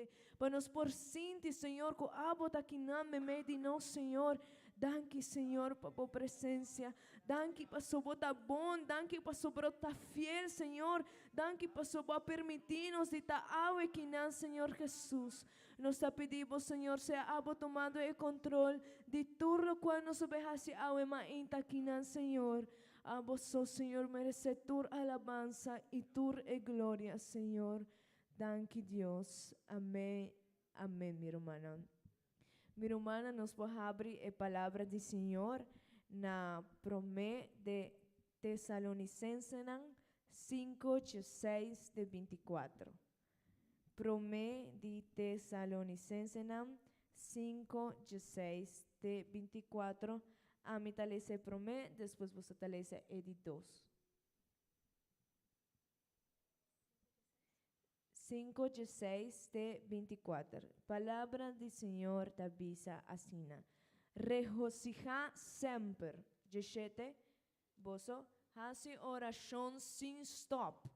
ambiente, pa nos por sinti, Señor, ku abo ta akinan meimei di nos, Señor. Danki, Señor, pa bo presensia. Danki paso bo ta bon. Danki paso bo ta fiel, Señor. Danki paso bo a permití nos di ta awe kinan, Señor Jesus. Nos ta pidi bo, Señor, sea abo tumando e control di tur locual nos lo bay haci awe mainta akinan, Señor. Abo so, Señor, merece tur alabansa y tur e gloria, Señor. Danki, Dios. Amen. Amen, mi rumannan. Mi rumannan, nos por habri e palabra di Señor na Promé de Tesalonicensenan 5, 16 te 24. Promé di Tesalonicensenan 5, 16 te 24. Ami ta lesa e promé, despues boso ta lesa e di dos. 5, 16 te 24. Palabra di Señor ta bisa asina, Regosihá semper. 17, Boso hasi orashon sin stòp.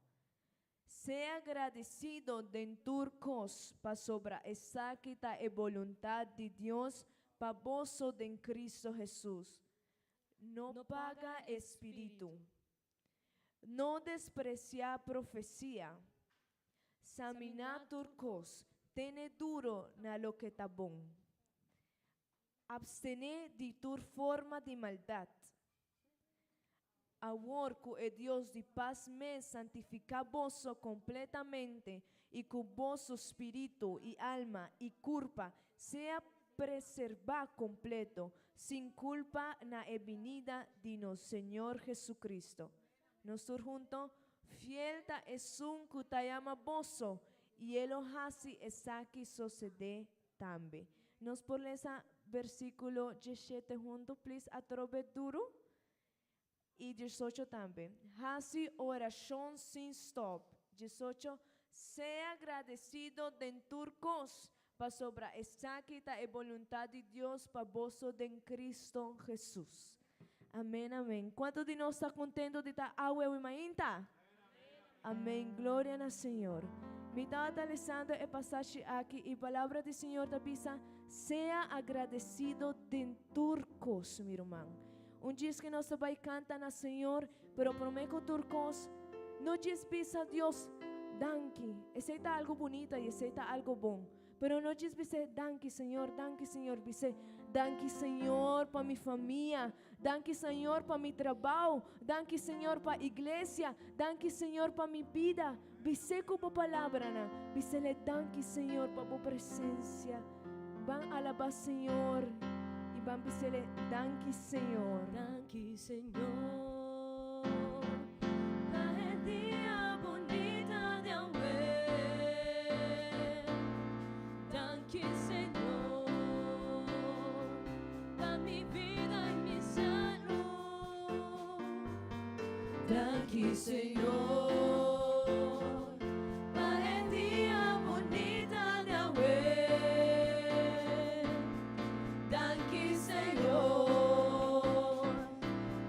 Sea gradisido den tur kos, pasobra esaki ta e boluntat di Dios pa boso den Cristo Hesus. No paga e spiritu. No despresiá profesia. Saminá tur kos, tene duro na loke ta bon. Abstené di tur forma di maldat. Awor ku e Dios di pas mes santifiká boso kompletamente i ku boso spiritu i alma i kurpa sea preserbá kompleto, sin kulpa na e binida di nos Señor Jesucristo. Nos tur hunto, Fiel ta esun ku ta yama boso, i e lo hasi esaki sosedé tambe. Nos por lesa versíkulo 17 huntu, please, atrobe duru? I 18 tambe. Hasi orashon sin stòp. 18, Sea agradesido den tur kos, pasobra esaki ta e boluntat di Dios pa boso den Cristo Jesus. Amen, amen. Kuantu di nos ta kontento di ta awe awe mainta? Amen. Gloria na Señor. Mi tabata lesando e pasashi aki i palabra di Señor ta bisa, Sea agradesido den tur kos, mi ruman. Un djis ku nos ta bai kanta na Señor, pero promé ku tur kos, no djis bisa Dios, Danki. Esei ta algu bunita i esei ta algu bon. Pero no djis bis'é, Danki, Señor, danki, Señor. Bis'é, Danki, Señor, pa mi famia. Danki, Señor, pa mi trabou. Danki, Señor, pa iglesia. Danki, Señor, pa mi bida. Bis'é ku bo palabranan. Bis'é, Danki, Señor, pa bo presensia. Ban alabá Señor i ban bis'é, Danki, Señor. Danki, Señor, pa e dia bunita di awe. Danki, Señor, pa mi bida i mi salú. Danki, Señor, pa e dia bunita di awe. Danki, Señor,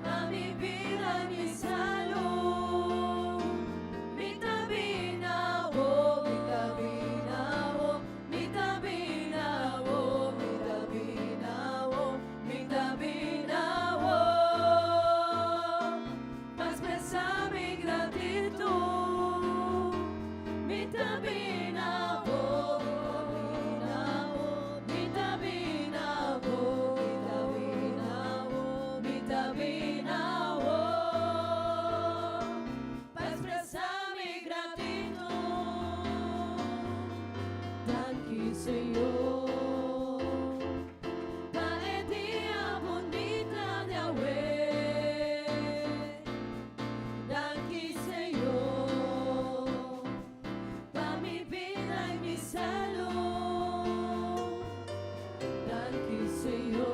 pa mi bida i mi salú. Mi ta bin awo, mi ta bin awo, mi ta bin awo, mi ta bin awo, mi ta bin awo. Pa expresá mi gratitut. Mi ta bin awo, mi ta bin awo, mi ta bin awo, mi ta bin awo, pa expresá mi gratitut. Danki, Señor, pa e dia bunita di awe. Danki, Señor, pa mi bida i mi salú. Danki, Señor,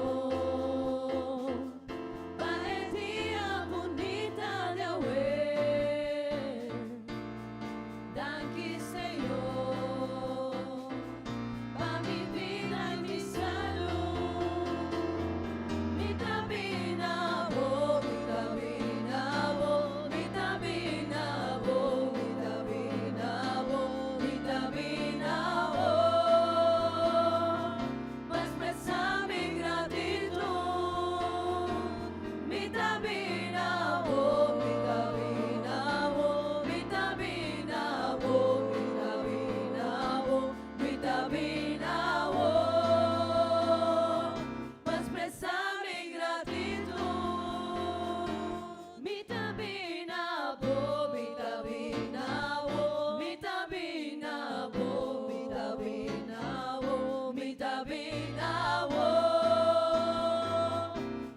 pa e dia bunita di awe. Danki, Señor, pa mi bida i mi salú. Mi ta bin awo, mi ta bin awo, mi ta bin awo, mi ta bin awo, mi ta bin awo. bin awo pa expresa mi gratitud. Mi ta bin na bo, mi ta bin na bo, mi ta bin na bo, mi ta bin na bo, mi ta bin na bo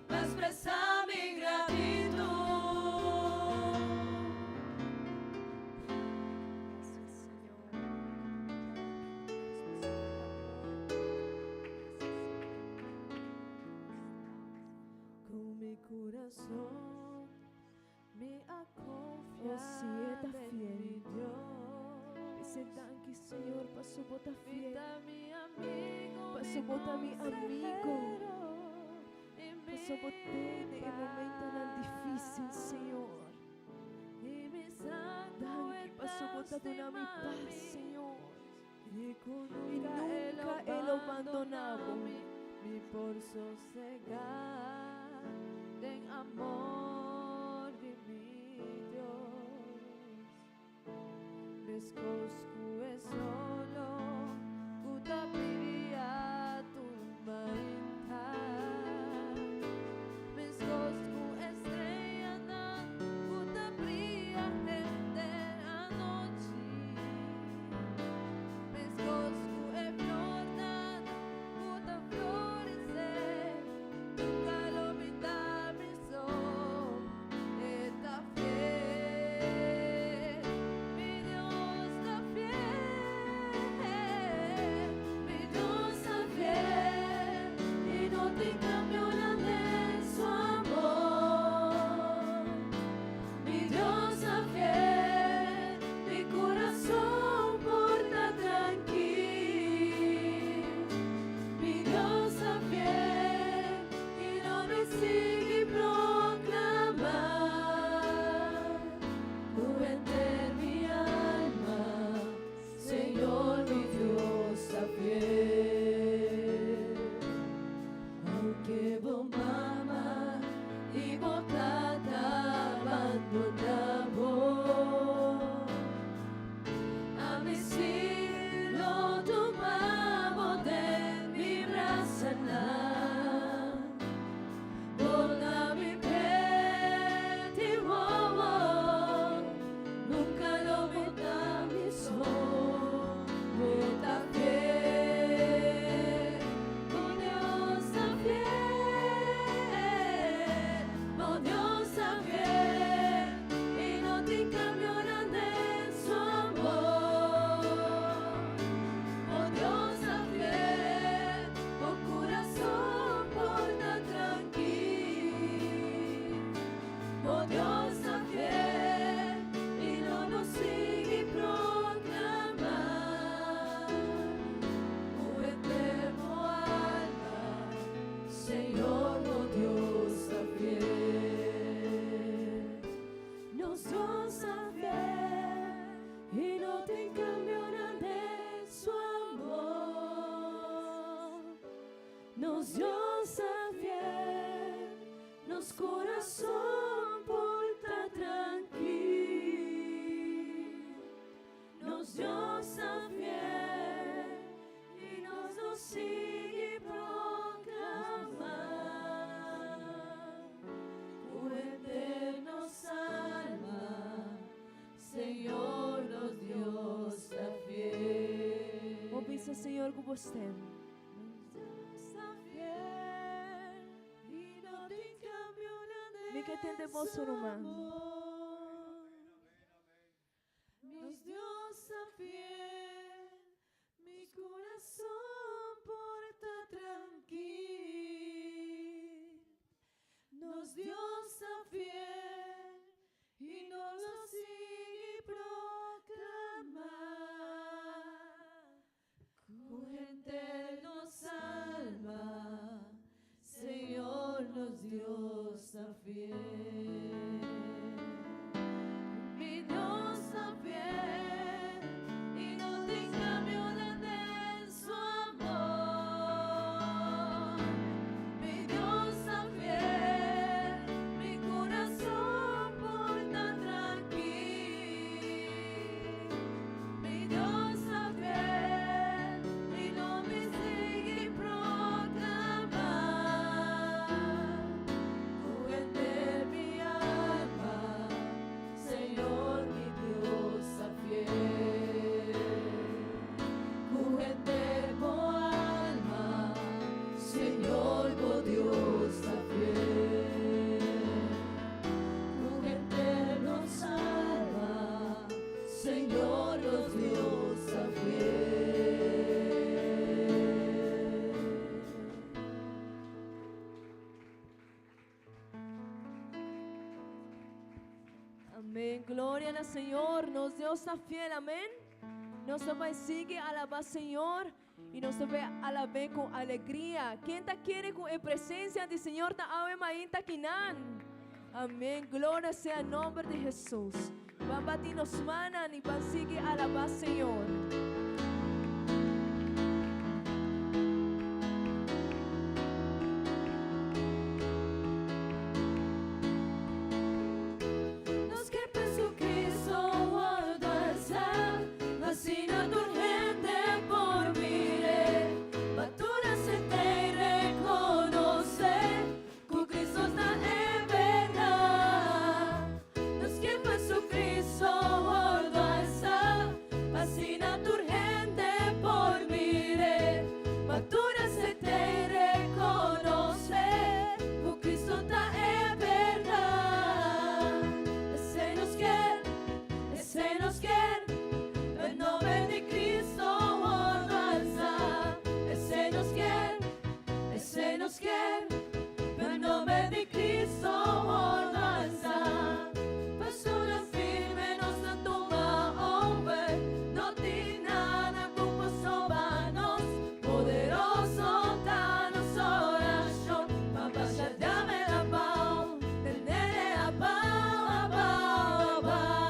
pa expresa mi gratitud. Gracias, Señor. Cu mi curason mi a confia Oh, si, E ta den fiel. mi Dios. Bisa danki, Señor, paso bo ta Mi fiel. ta mi amigo, Paso mi bo ta mi amigo. consejero y Paso mi bo t'ei den momentonan dificil, paz. Señor. Y mi santo Danki, paso bo ta duna mi paz, Señor. Y cu Y nunca nunca e e lo lo bandona bandona bo. mi, mi por sosega den amor di mi Dios. Mescos cu e solo, cu ta bria tur mainta. Mescos cu e streanan, cu ta bria henter anochi. Mescos cu e flornan, cu ta florece, nunca lo mi ta mi so, E ta fiel, mi Dios ta fiel, mi Dios ta fiel, y no tin cambio den su amor. Mi Dios ta fiel, mi curason por ta trankil. Mi Dios ta fiel, y lo mi sigui proclama. Cu henter mi alma, Señor, mi Dios ta fiel. Aunke bo mama y bo tata bandona bo, ami si lo tuma bo den mi brasanan. Bo ta mi pret'i wowo, nunca lo mi ta mi so, bo ta fiel, mi Dios ta fiel, mi Dios ta fiel, y no tin cambio den su amor. Oh Dios ta fiel, bo curason por ta trankil. Oh Dios ta fiel, y lo nos sigui proclama. O eterno alma, Señor, oh Dios ta fiel. Nos Dios ta fiel, y no tin cambio den su amor. Nos Dios ta fiel, nos curason por ta trankil. Nos Dios ta fiel, y nos lo sigui proclama. Cu eterno alma, Señor, nos Dios ta fiel. O bisa Señor cu bo stem. Nos Dios ta fiel, y no tin cambio Mi ke tende boso ruman. amor. Nos Dios ta fiel, mi curason por ta trankil. Nos Dios ta fiel, y nos lo sigui proclama. Cu henter nos alma, Señor, nos Dios ta fiel. Gloria na Señor. Nos Dios ta fiel. Amén. Nos ta bai sigui alabá Señor i nos ta bai alab'é ku alegria. Ken ta kere ku e presensia di Señor ta awe mainta kinan? Amén. Gloria sea nomber di Hesus. Ban bati nos mannan i ban sigui alabá Señor. Nos ke pa Jesucristo wòrdu alsá, asina tur hende por mir'é, pa tur acept'é i rekonosé ku Cristo ta e bèrdat. Nos ke pa Jesucristo wòrdu alsá, asina tur hende por mir'é, pa tur acept'é i rekonosé ku Cristo ta e bèrdat. Esei nos kier, esei nos kier, e nomber di Cristo wòrdu alsá. Esei nos kier, esei nos kier, e nomber di Cristo wòrdu alsá. Pasobra firme nos ta tuma over, no tin nada ku por stroba nos. Poderoso ta nos orashon, pa basha diabel abou, tenele abou, abou, abou.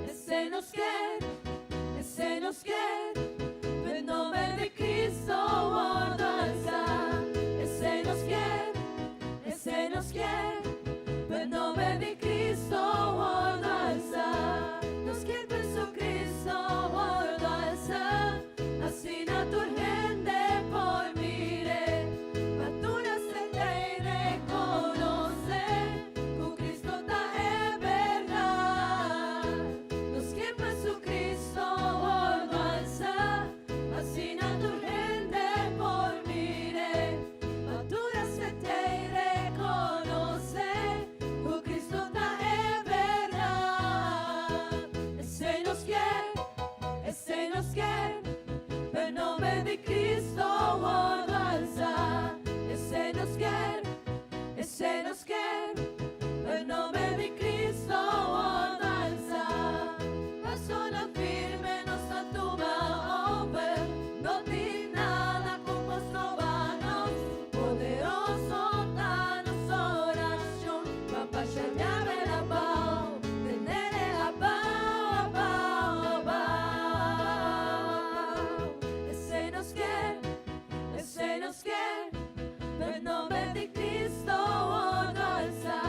Esei nos kier, esei nos kier, pa e nomber di Cristo wòrdu alsá. Esei nos kier, esei nos kier, pa e nomber di Cristo wòrdu alsá. Nos kier pa Jesucristo wòrdu alsá, asina tur hende por mir'é, pa tur acept'é i rekonosé ku Cristo ta e bèrdat. Nos kier pa Jesucristo wòrdu alsá, asina tur hende por mir'é, pa tur acept'é i rekonosé ku Cristo ta e bèrdat. Esei nos kier, esei nos kier, pa e nomber di Cristo wòrdu alsá. Esei nos kier, esei nos kier, pa e nomber di Cristo wòrdu alsá. Pasobra firme nos ta tuma over, no tin nada ku por stroba nos. Poderoso ta nos orashon, pa basha diabel abou, tenele abou, abou, abou. Esei nos kier, esei nos kier, pa e nomber di Cristo wòrdu alsá.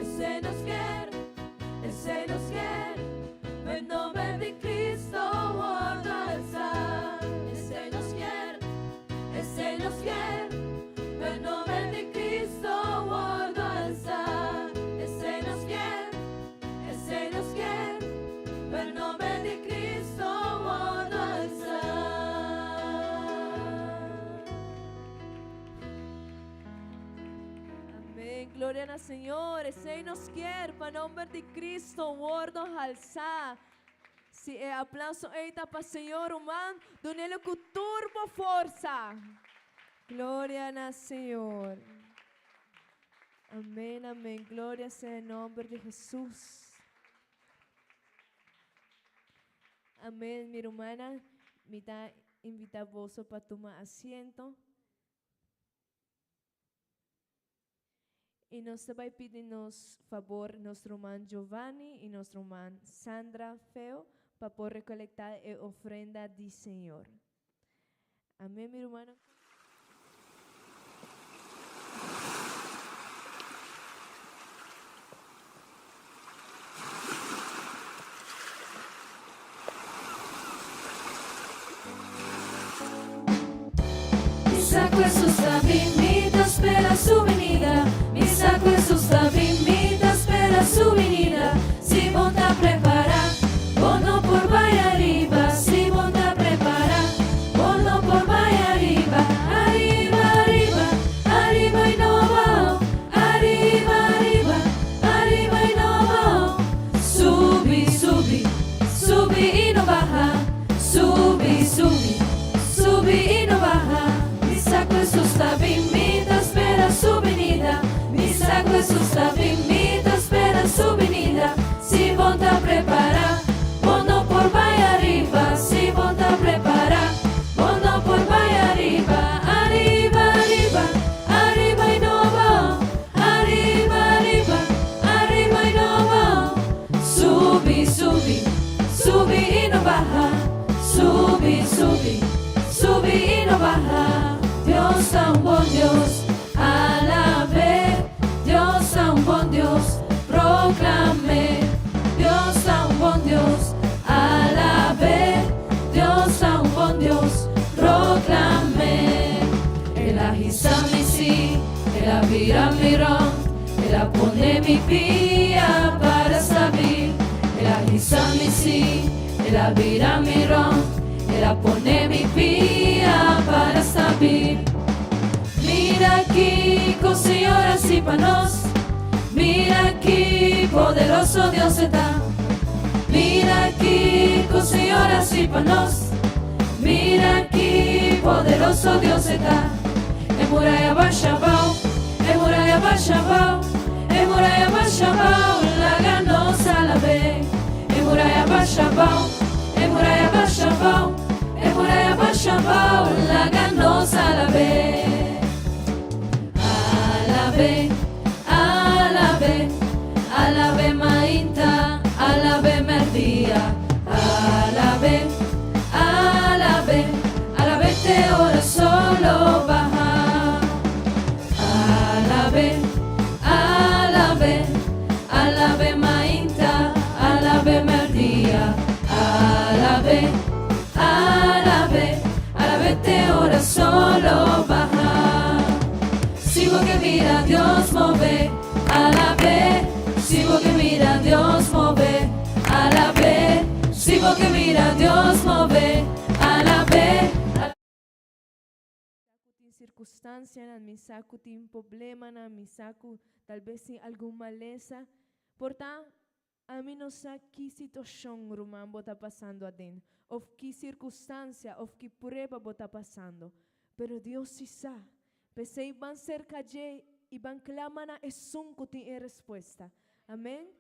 Esei nos kier, esei nos kier, pa e nomber di Cristo wòrdu alsá. Esei nos kier, esei nos kier, pa e nomber di Cristo wòrdu alsá. Esei nos kier, esei nos kier, pa e nomber di Cristo wòrdu alsá. Amén. Gloria na Señor. Esei nos kier pa nomber di Cristo wòrdu halsá. Si e aplauso ei ta pa Señor, ruman, dun'é ku tur bo forsa. Gloria na Señor. Amén, amén. Gloria sea e nomber di Hesus. Amén, mi rumannan. Mi ta invitá boso pa tuma asiento. I nos ta bai pidi nos fabor nos ruman Giovanni i nos ruman Sandra Feo pa por rekolektá e ofrenda di Señor. Amén, mi rumannan. Mi sa ku Hesus ta bin, mi ta spera su binida. Mi sa ku Hesus ta bin, mi ta spera su binida. Si bo ta prepará, bo no por bai ariba. Si bo ta prepará, bo no por bai ariba. Ariba, ariba, ariba i no abou. Ariba, ariba, ariba i no abou. Subi, subi, subi i no baha. Subi, subi, subi i no baha. Mi sa ku Hesus ta bin, mi ta spera su binida. Mi sa ku Hesus ta bin, mi ta spera su. Subi, subi i no baha. Dios ta un bon Dios, alab'é. Dios ta un bon Dios, proklam'é. Dios ta un bon Dios, alab'é. Dios ta un bon Dios, proklam'é. El a hisa mi sí, el a bira mi rònt, el a pone mi pia para stabil. El a hisa mi sí, el a bira mi rònt, el a pone mi pia para stabil. Mira kiko Señor a hasi pa nos, mira ki poderoso Dios e ta. Mira kiko Señor a hasi pa nos, mira ki poderoso Dios e ta. E muraya basha abao, e muraya basha abao, e muraya basha abao, laga nos alab'é. E muraya basha abao, e muraya basha abao, e muraya basha abao, laga nos alab'é. Alab'é, alab'é, alab'é mainta, alab'é merdia. Alab'é, alab'é, alab'é te ora solo baha. Alab'é, alab'é, alab'é mainta, alab'é merdia. Alab'é, alab'é, alab'é te ora solo baha. Si bo ke mira Dios move, alab'é. Si bo ke mira Dios move, alab'é. Si bo ke mira Dios move, alab'é. Sa ku tin sirkunstansianan, mi sa ku tin problemanan, mi sa ku tal bes tin algun malesa. Por ta, ami no sa ki situashon, ruman, bo ta pasando aden, òf ki sirkunstansia òf ki prueba bo ta pasando. Pero Dios si sa. P'esei ban serka dje i ban klama na esun ku tin e respuesta. Amen.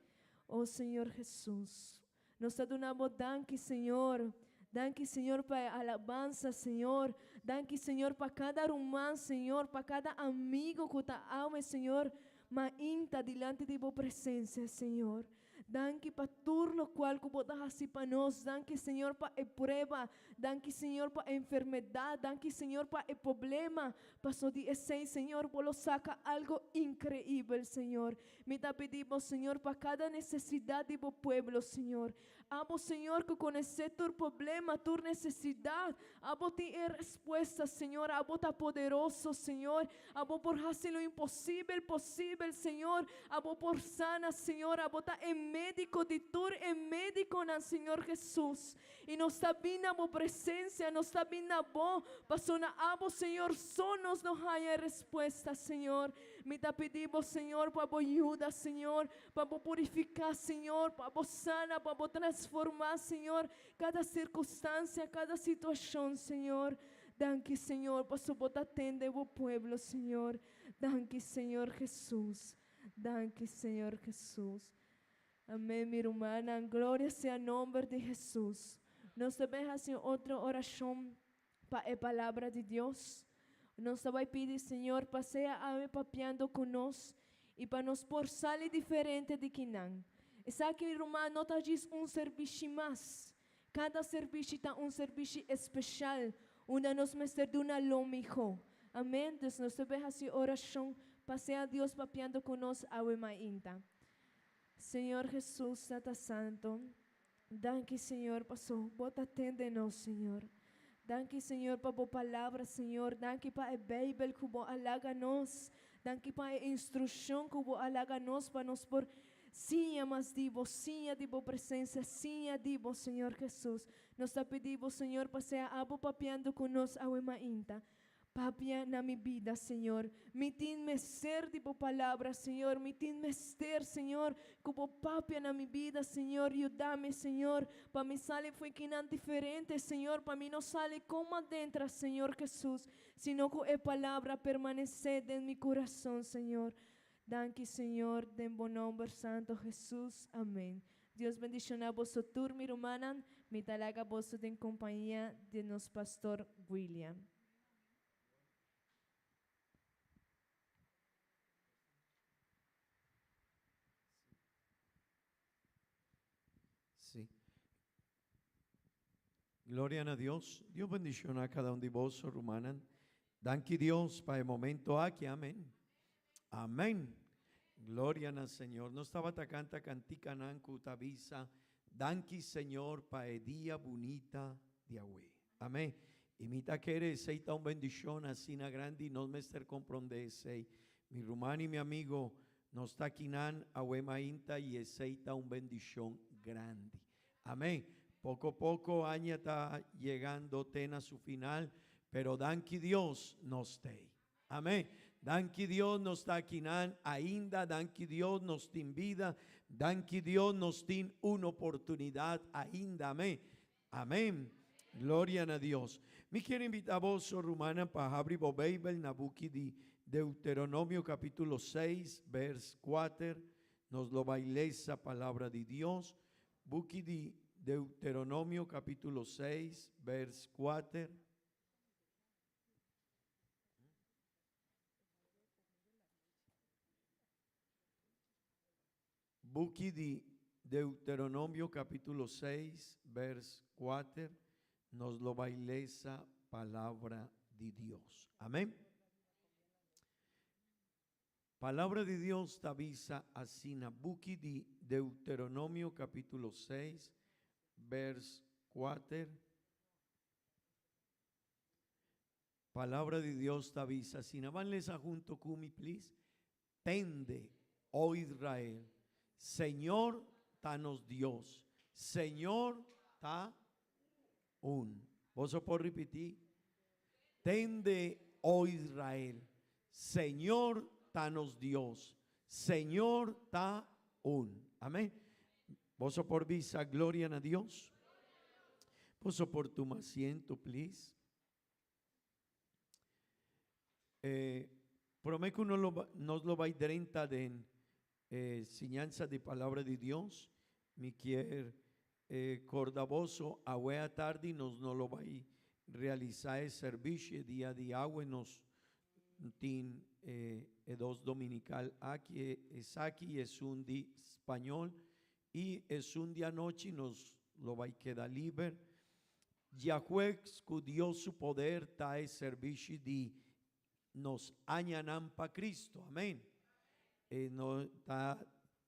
O Señor Jesus, nos ta duna bo danki, Señor. Danki, Señor, pa e alabansa, Señor. Danki, Señor, pa kada ruman, Señor, pa kada amigo ku ta awe, Señor, mainta dilanti di bo presensia, Señor. Danki pa tur lokual ku bo ta hasi pa nos. Danki, Señor, pa e prueba. Danki, Señor, pa e enfermedat. Danki, Señor, pa e problema. Paso di esei, Señor, bo lo saka algo inkreibel, Señor. Mi ta pidi bo, Señor, pa kada nesesidat di bo pueblo, Señor. Abo, Señor, ku konesé tur problema, tur nesesidat. Abo tin e respuesta, Señor. Abo ta poderoso, Señor. Abo por hasi lo imposibel posibel, Señor. Abo por sana, Señor. Abo ta e médiko di tur e médikonan, Señor Hesus. I nos ta bin na bo presensia, nos ta bin na bo, pasobra na abo, Señor, so nos lo haña e respuesta, Señor. Mi ta pidi bo, Señor, pa bo yuda, Señor, pa bo purifiká, Señor, pa bo sana, pa bo transformá, Señor, kada sirkunstansia, kada situashon, Señor. Danki, Señor, pasobra bo ta tende bo pueblo, Señor. Danki, Señor Hesus. Danki, Señor Hesus. Amén, mi rumannan. Gloria sea nomber di Hesus. Nos ta bai hasi un otro orashon pa e palabra di Dios. Nos ta bai pidi Señor pa sea awe papiando ku nos i pa nos por sali diferente di kinan. Esaki, ruman, no ta djis un serbishi mas. Kada serbishi ta un serbishi espeshal unda nos mester duna lo mihó. Amén. Dus nos ta bai hasi orashon pa sea Dios papiando ku nos awe mainta. Señor Hesus, Tata Santo, danki Señor paso Bo ta tende nos, Señor. Danki Señor pa Bo palabra, Señor. Danki pa e Beibel ku Bo a laga nos. Danki pa e instrukshon ku Bo a laga nos pa nos por siña mas di Bo, siña di Bo presensia, siña di Bo, Señor Hesus. Nos ta pidi Bo, Señor, pa sea abo papiando ku nos awe mainta. Papia na mi bida, Señor. Mi tin mester di Bo palabra, Señor. Mi tin mester, Señor, ku Bo papia na mi bida, Señor. Yuda mi, Señor, pa mi sali fo'i kinan diferente, Señor, pa mi no sali komo adentra, Señor Hesus, sino ku e palabra permanesé den mi kurason, Señor. Danki, Señor, den Bo nomber santo, Hesus. Amén. Dios bendiciona boso tur, mi rumannan. Mi ta laga boso den compañia di nos pastor William. Sí. Gloria na Dios. Dios bendiciona cada un di boso, rumannan. Danki Dios pa e momento aki. Amen. Amen. Gloria na Señor. Nos tabata canta canticanan cu ta bisa, Danki Señor pa e dia bunita di awe. Amen. Y mi ta kere esey ta un bendicion asina grandi, nos mester compronde esey. Mi ruman y mi amigo, nos ta akinan awe mainta y esey ta un bendicion grandi. Amén. Poco poco aña ta yegando te na su final, pero danki Dios nos t'ey. Amén. Danki Dios nos ta akinan ainda, danki Dios nos tin bida, danki Dios nos tin un oportunidad ainda. Amén. Amén. Gloria na Dios. Mi kier invita boso, rumannan, pa habri bo Bijbel na buki di Deuteronomio capítulo 6, vers 4. Nos lo bai lesa Palabra di Dios. Buki di Deuteronomio capítulo 6, vers 4. Buki di Deuteronomio capítulo 6, vers 4. Nos lo bai lesa Palabra di Dios. Amén. Palabra di Dios ta bisa asina, buki di Deuteronomio capítulo 6, vers 4. Palabra di Dios ta bisa asina, ban lesa hunto cu mi please. Tende, oh Israel, Señor ta nos Dios, Señor ta un. Boso por ripití? Tende, oh Israel, Señor ta nos Dios, Señor ta un. Amén. Boso por bisa gloria na Dios? Boso por tuma asiento, please. Eh, prome ku nos lo, nos lo bai drenta den eh, siñansa di palabra di Dios, mi kier eh, korda boso, awe atardi nos no lo bai realisa e servicio dia di awe nos tin eh, e dos dominical aki, e esaki y esun di spañol y esun di anochi nos lo bai keda liber. Djajuegs ku Dios su poder ta e servishi di nos añanan pa Cristo. Amen. E no ta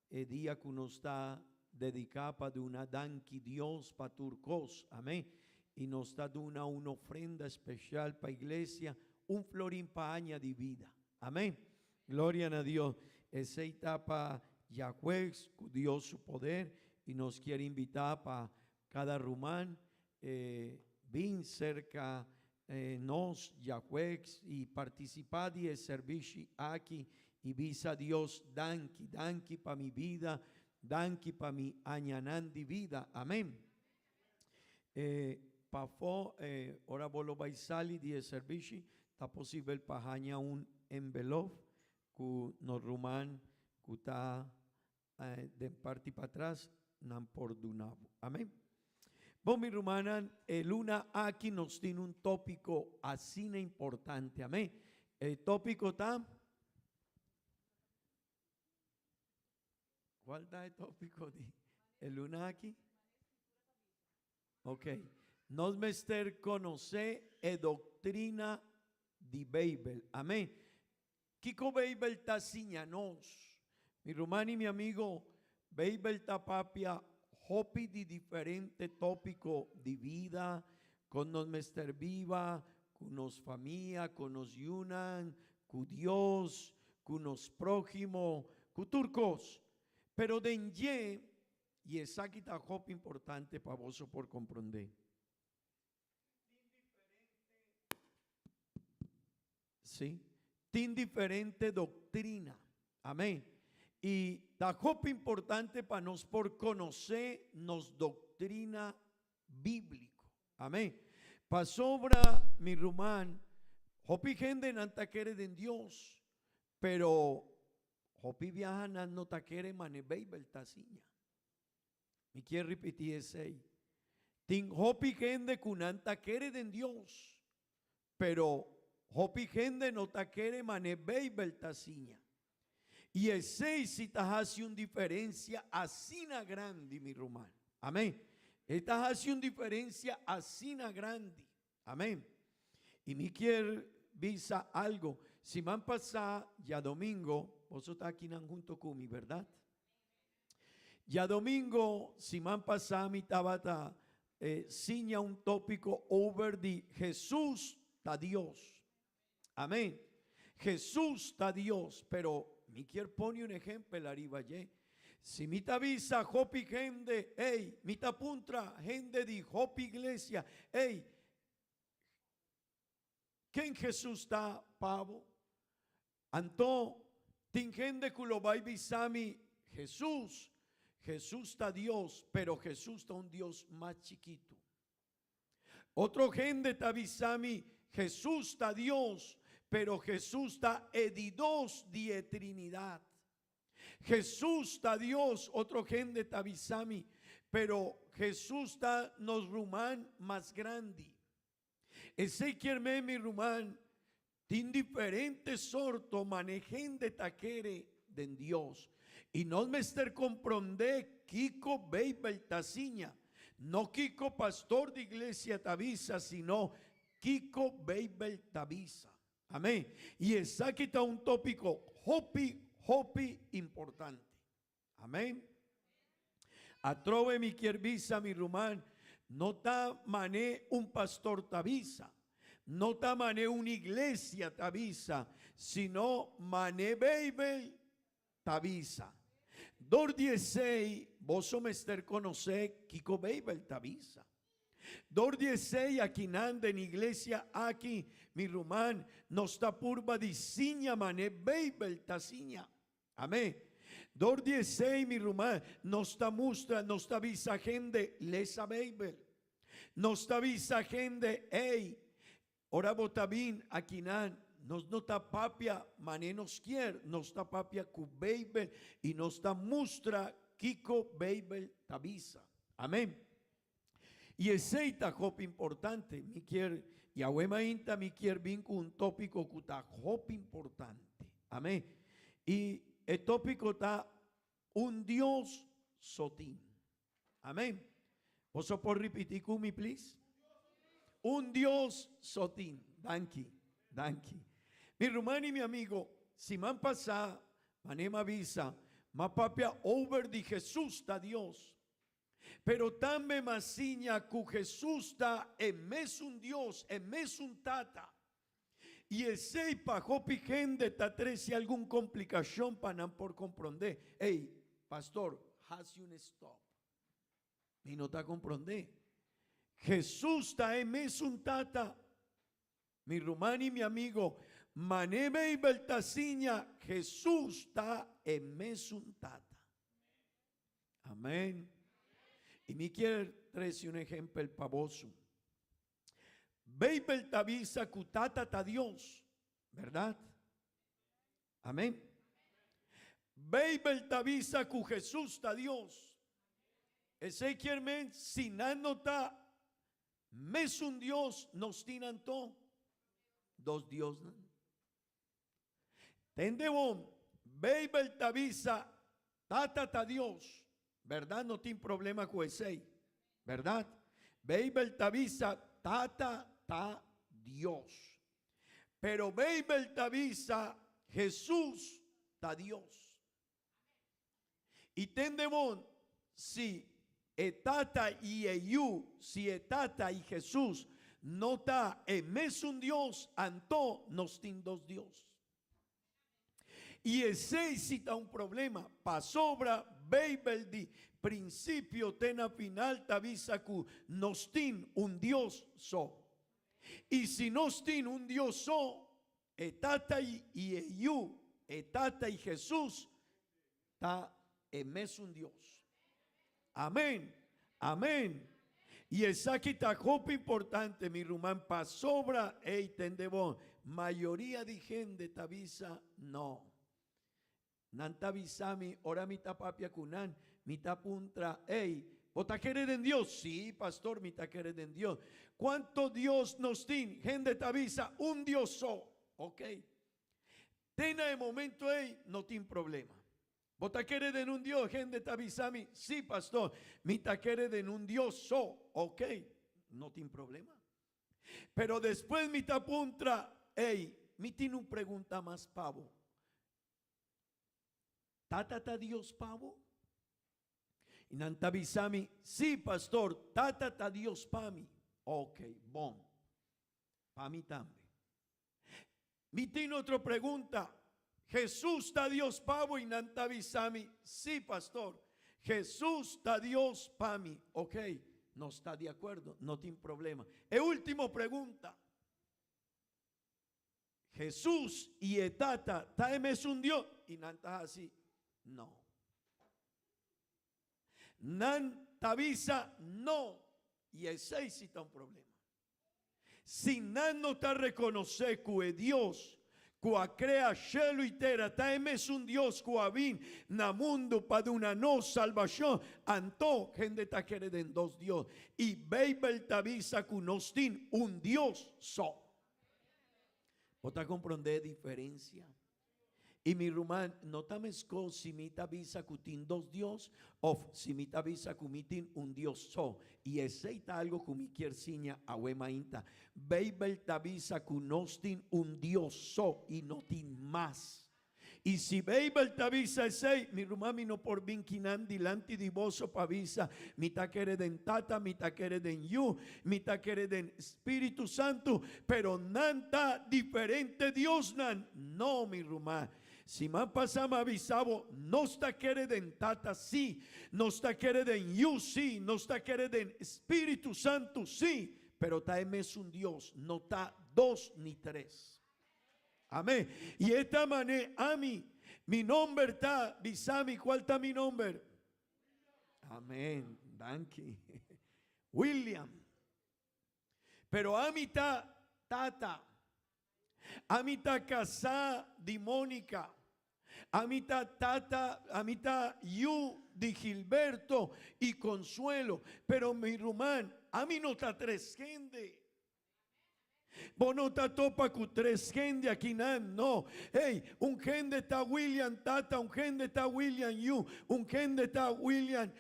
e dia ku nos ta dediká pa duna danki Dios pa tur kos. Amen. I nos ta duna un ofrenda speshal pa iglesia, un florin pa aña di bida. Amen. Gloria na Dios. Esei ta pa djajuegs ku Dios su poder i nos kier invitá pa Kada ruman e bin serka nos djajuegs i partisipá di e serbishi aki i bisa Dios danki, danki pa mi bida, danki pa mi añanan di bida. Amen. E pafó ora bo lo bai sali di e serbishi ta posibel pa haña un envelof ku nos ruman ku ta Den parti patras nan por duna bo. Amen. Bon mi rumannan, e luna aki nos tin un tópiko asina importante. Amen. E tópiko ta? Kual ta e tópiko di e luna aki? Ok. Nos mester konosé e doktrina di Beibel. Amen. Kiko Beibel ta siña nos? Mi ruman i mi amigo, Beibel ta papia hopi di diferente tópiko di bida, kon nos mester biba ku nos famia, ku nos yunan, ku Dios, ku nos próhimo, ku tur kos. Pero den dje, i esaki ta hopi importante pa boso por komprondé, Sí. Tin diferente doctrina. Amén. Y ta hopi importante pa nos por conoce nos doctrina bíblico. Amén. Pasobra, mi ruman, hopi hende nan ta kere den Dios, pero hopi biaha nan no ta kere mane Bijbel ta siña. Mi kier ripití esei. Tin hopi hende ku nan ta kere den Dios, pero hopi hende no ta kere man'e Beibel ta siña. I esei si ta hasi un diferensia asina grandi, mi ruman. Amén. E ta hasi un diferencia asina grandi. Amén. Y mi kier bisa algo. Siman pasá, djadomingo, boso ta akinan hunto ku mi, berdad? Djadomingo, siman pasá mi tabata siña un tópiko over di Jesús ta Dios. Amén. Jesús ta Dios, pero mi kier pone un ehempel ariba dje. Si mi ta bisa hopi hende, ey, mi ta puntra hende di hopi iglesia, ey, ken Jesús ta pa bo? Anto, tin hende ku lo bai bisa mi, Jesús, Jesús ta Dios, pero Jesús ta un Dios mas chikitu. Otro hende ta bisa mi, Jesús ta Dios, pero Jesús ta e di dos di e Trinidad. Jesús ta Dios, otro hende ta bisa mi, pero Jesús ta nos ruman mas grandi. Esey kier men, mi ruman, tin diferente sorto mane hende ta kere den Dios. Y nos mester comprende kico Bijbel ta siña. No kico pastor di iglesia ta bisa, sino kico Bijbel ta bisa. Amén. Y esaki ta un tópico hopi, hopi importante. Amén. Atrobe mi kier bisa mi ruman, no ta mane un pastor ta bisa, no ta mane un iglesia ta bisa, sino mane Beibel ta bisa. Dor di esey boso mester conoce kico Beibel ta bisa. Dor di esey akinan den iglesia aki, mi ruman, nos ta purba di siña mane Beibel ta siña. Amén. Dor di esei, mi ruman, nos ta mustra, nos ta bisa hende, lesa Beibel. Nos ta bisa hende, ey, ora bo ta bin akinan, nos no ta papia mane nos kier, nos ta papia ku Beibel i nos ta mustra kiko Beibel ta bisa. Amén. I esei ta hopi importante. Mi kier, Yahweh mainta mi kier bin ku un tópiko ku ta hopi importante. Amén. I e tópiko ta Un Dios so tin. Amén. Boso por ripití ku mi, please? Un Dios so tin. Danki, danki. Mi ruman i mi amigo, siman pasá, manera mi a bisa, m'a papia over di Jesus ta Dios. Pero tambe m'a siña ku Hesus ta e mesun Dios, e mesun Tata. I esei pa hopi hende ta trese algun komplikashon pa nan por komprondé. Ey, pastor, hasi un stòp. Mi no ta komprondé. Hesus ta e mesun Tata. Mi ruman i mi amigo, man'e Beibel ta siña, Hesus ta e mesun Tata. Amén. Y mi kier trece un ejempel pa boso. Beibel ta bisa ku Tata ta Dios, berdad? Amén. Beibel ta bisa ku Jesús ta Dios. Esei kier men si nan no ta mesun Dios, nos tin anto dos Diosnan. Tende bon, Beibel ta bisa Tata ta Dios, berdad? No tin problema ku esei, berdad? Beibel ta bisa Tata ta Dios. Pero Beibel ta bisa Jesus ta Dios. I tende bon, si e Tata i e Yu, si e Tata i Jesus no ta e mesun Dios, anto nos tin dos Dios. I esei si ta un problema, pasobra Beibel di prinsipio te na final ta bisa ku nos tin un Dios so. I si nos tin un Dios so, E Tata i e Yu, e Tata i Jesus ta e mesun Dios. Amen! Amen! I esaki ta hopi importante, mi ruman, pasobra ey tende bon, mayoria di hende ta bisa no. Nan ta bisa mi ora mi ta papia ku nan, mi ta puntra, Ey, bo ta kere den Dios? Sí, pastor, mi ta kere den Dios. Kuanto Dios nos tin? Hende ta bisa, Un Dios so. Ok. Te na e momento ey no tin problema. Bo ta kere den un Dios? Hende ta bisa mi, Sí, pastor, mi ta kere den un Dios so. Ok, no tin problema. Pero despues mi ta puntra, Ey, mi tin un pregunta mas pa bo. Tata ta Dios pa bo? I nan ta bisa mi, Sí, pastor, Tata ta Dios pa mi. Ok, bon. Pa mi tambe. Mi tin otro pregunta. Jesús ta Dios pa bo? I nan ta bisa mi, Sí, pastor, Jesús ta Dios pa mi. Ok, nos ta di acuerdo, no tin problema. E último pregunta. Jesús y e Tata ta e mesun Dios? I nan ta haci, No. Nan ta bisa, No. Y esey si ta un problema. Si nan no ta rekonosé ku e Dios ku a krea shelu i tera ta e mesun Dios ku a bin na mundu pa duna nos salbashon, anto hende ta kere den dos Dios. I Beibel ta bisa ku nos tin un Dios so. Bo ta komprondé e diferensia? I mi ruman, no ta meskos si mi ta bisa ku tin dos Dios òf si mi ta bisa ku mi tin un Dios so. I esei ta algu ku mi kier siña awe mainta. Beibel ta bisa ku nos tin un Dios so i no tin mas. I si Beibel ta bisa esei, mi ruman mi no por bin kinan dilanti di boso pa bisa, Mi ta kere den Tata, mi ta kere den Yu, mi ta kere den Spiritu Santu, pero nan ta diferente Diosnan. No, mi ruman. Siman pasá mi a bisa bo, nos ta kere den Tata sí, nos ta kere den Yu sí, nos ta kere den Spiritu Santu sí, pero ta e mesun Dios, no ta dos ni tres. Amén. I e ta man'é ami, mi nomber ta, bisa mi cual ta mi nomber. Amén. Danki. William. Pero ami ta tata. Ami ta kasá di Monica. Ami ta tata, ami ta yu di Gilberto i Consuelo. Pero mi ruman, ami no ta tres hende. Bo no ta topa ku tres hende akinan, no. Hey, un hende ta William tata, un hende ta William yu, un hende ta William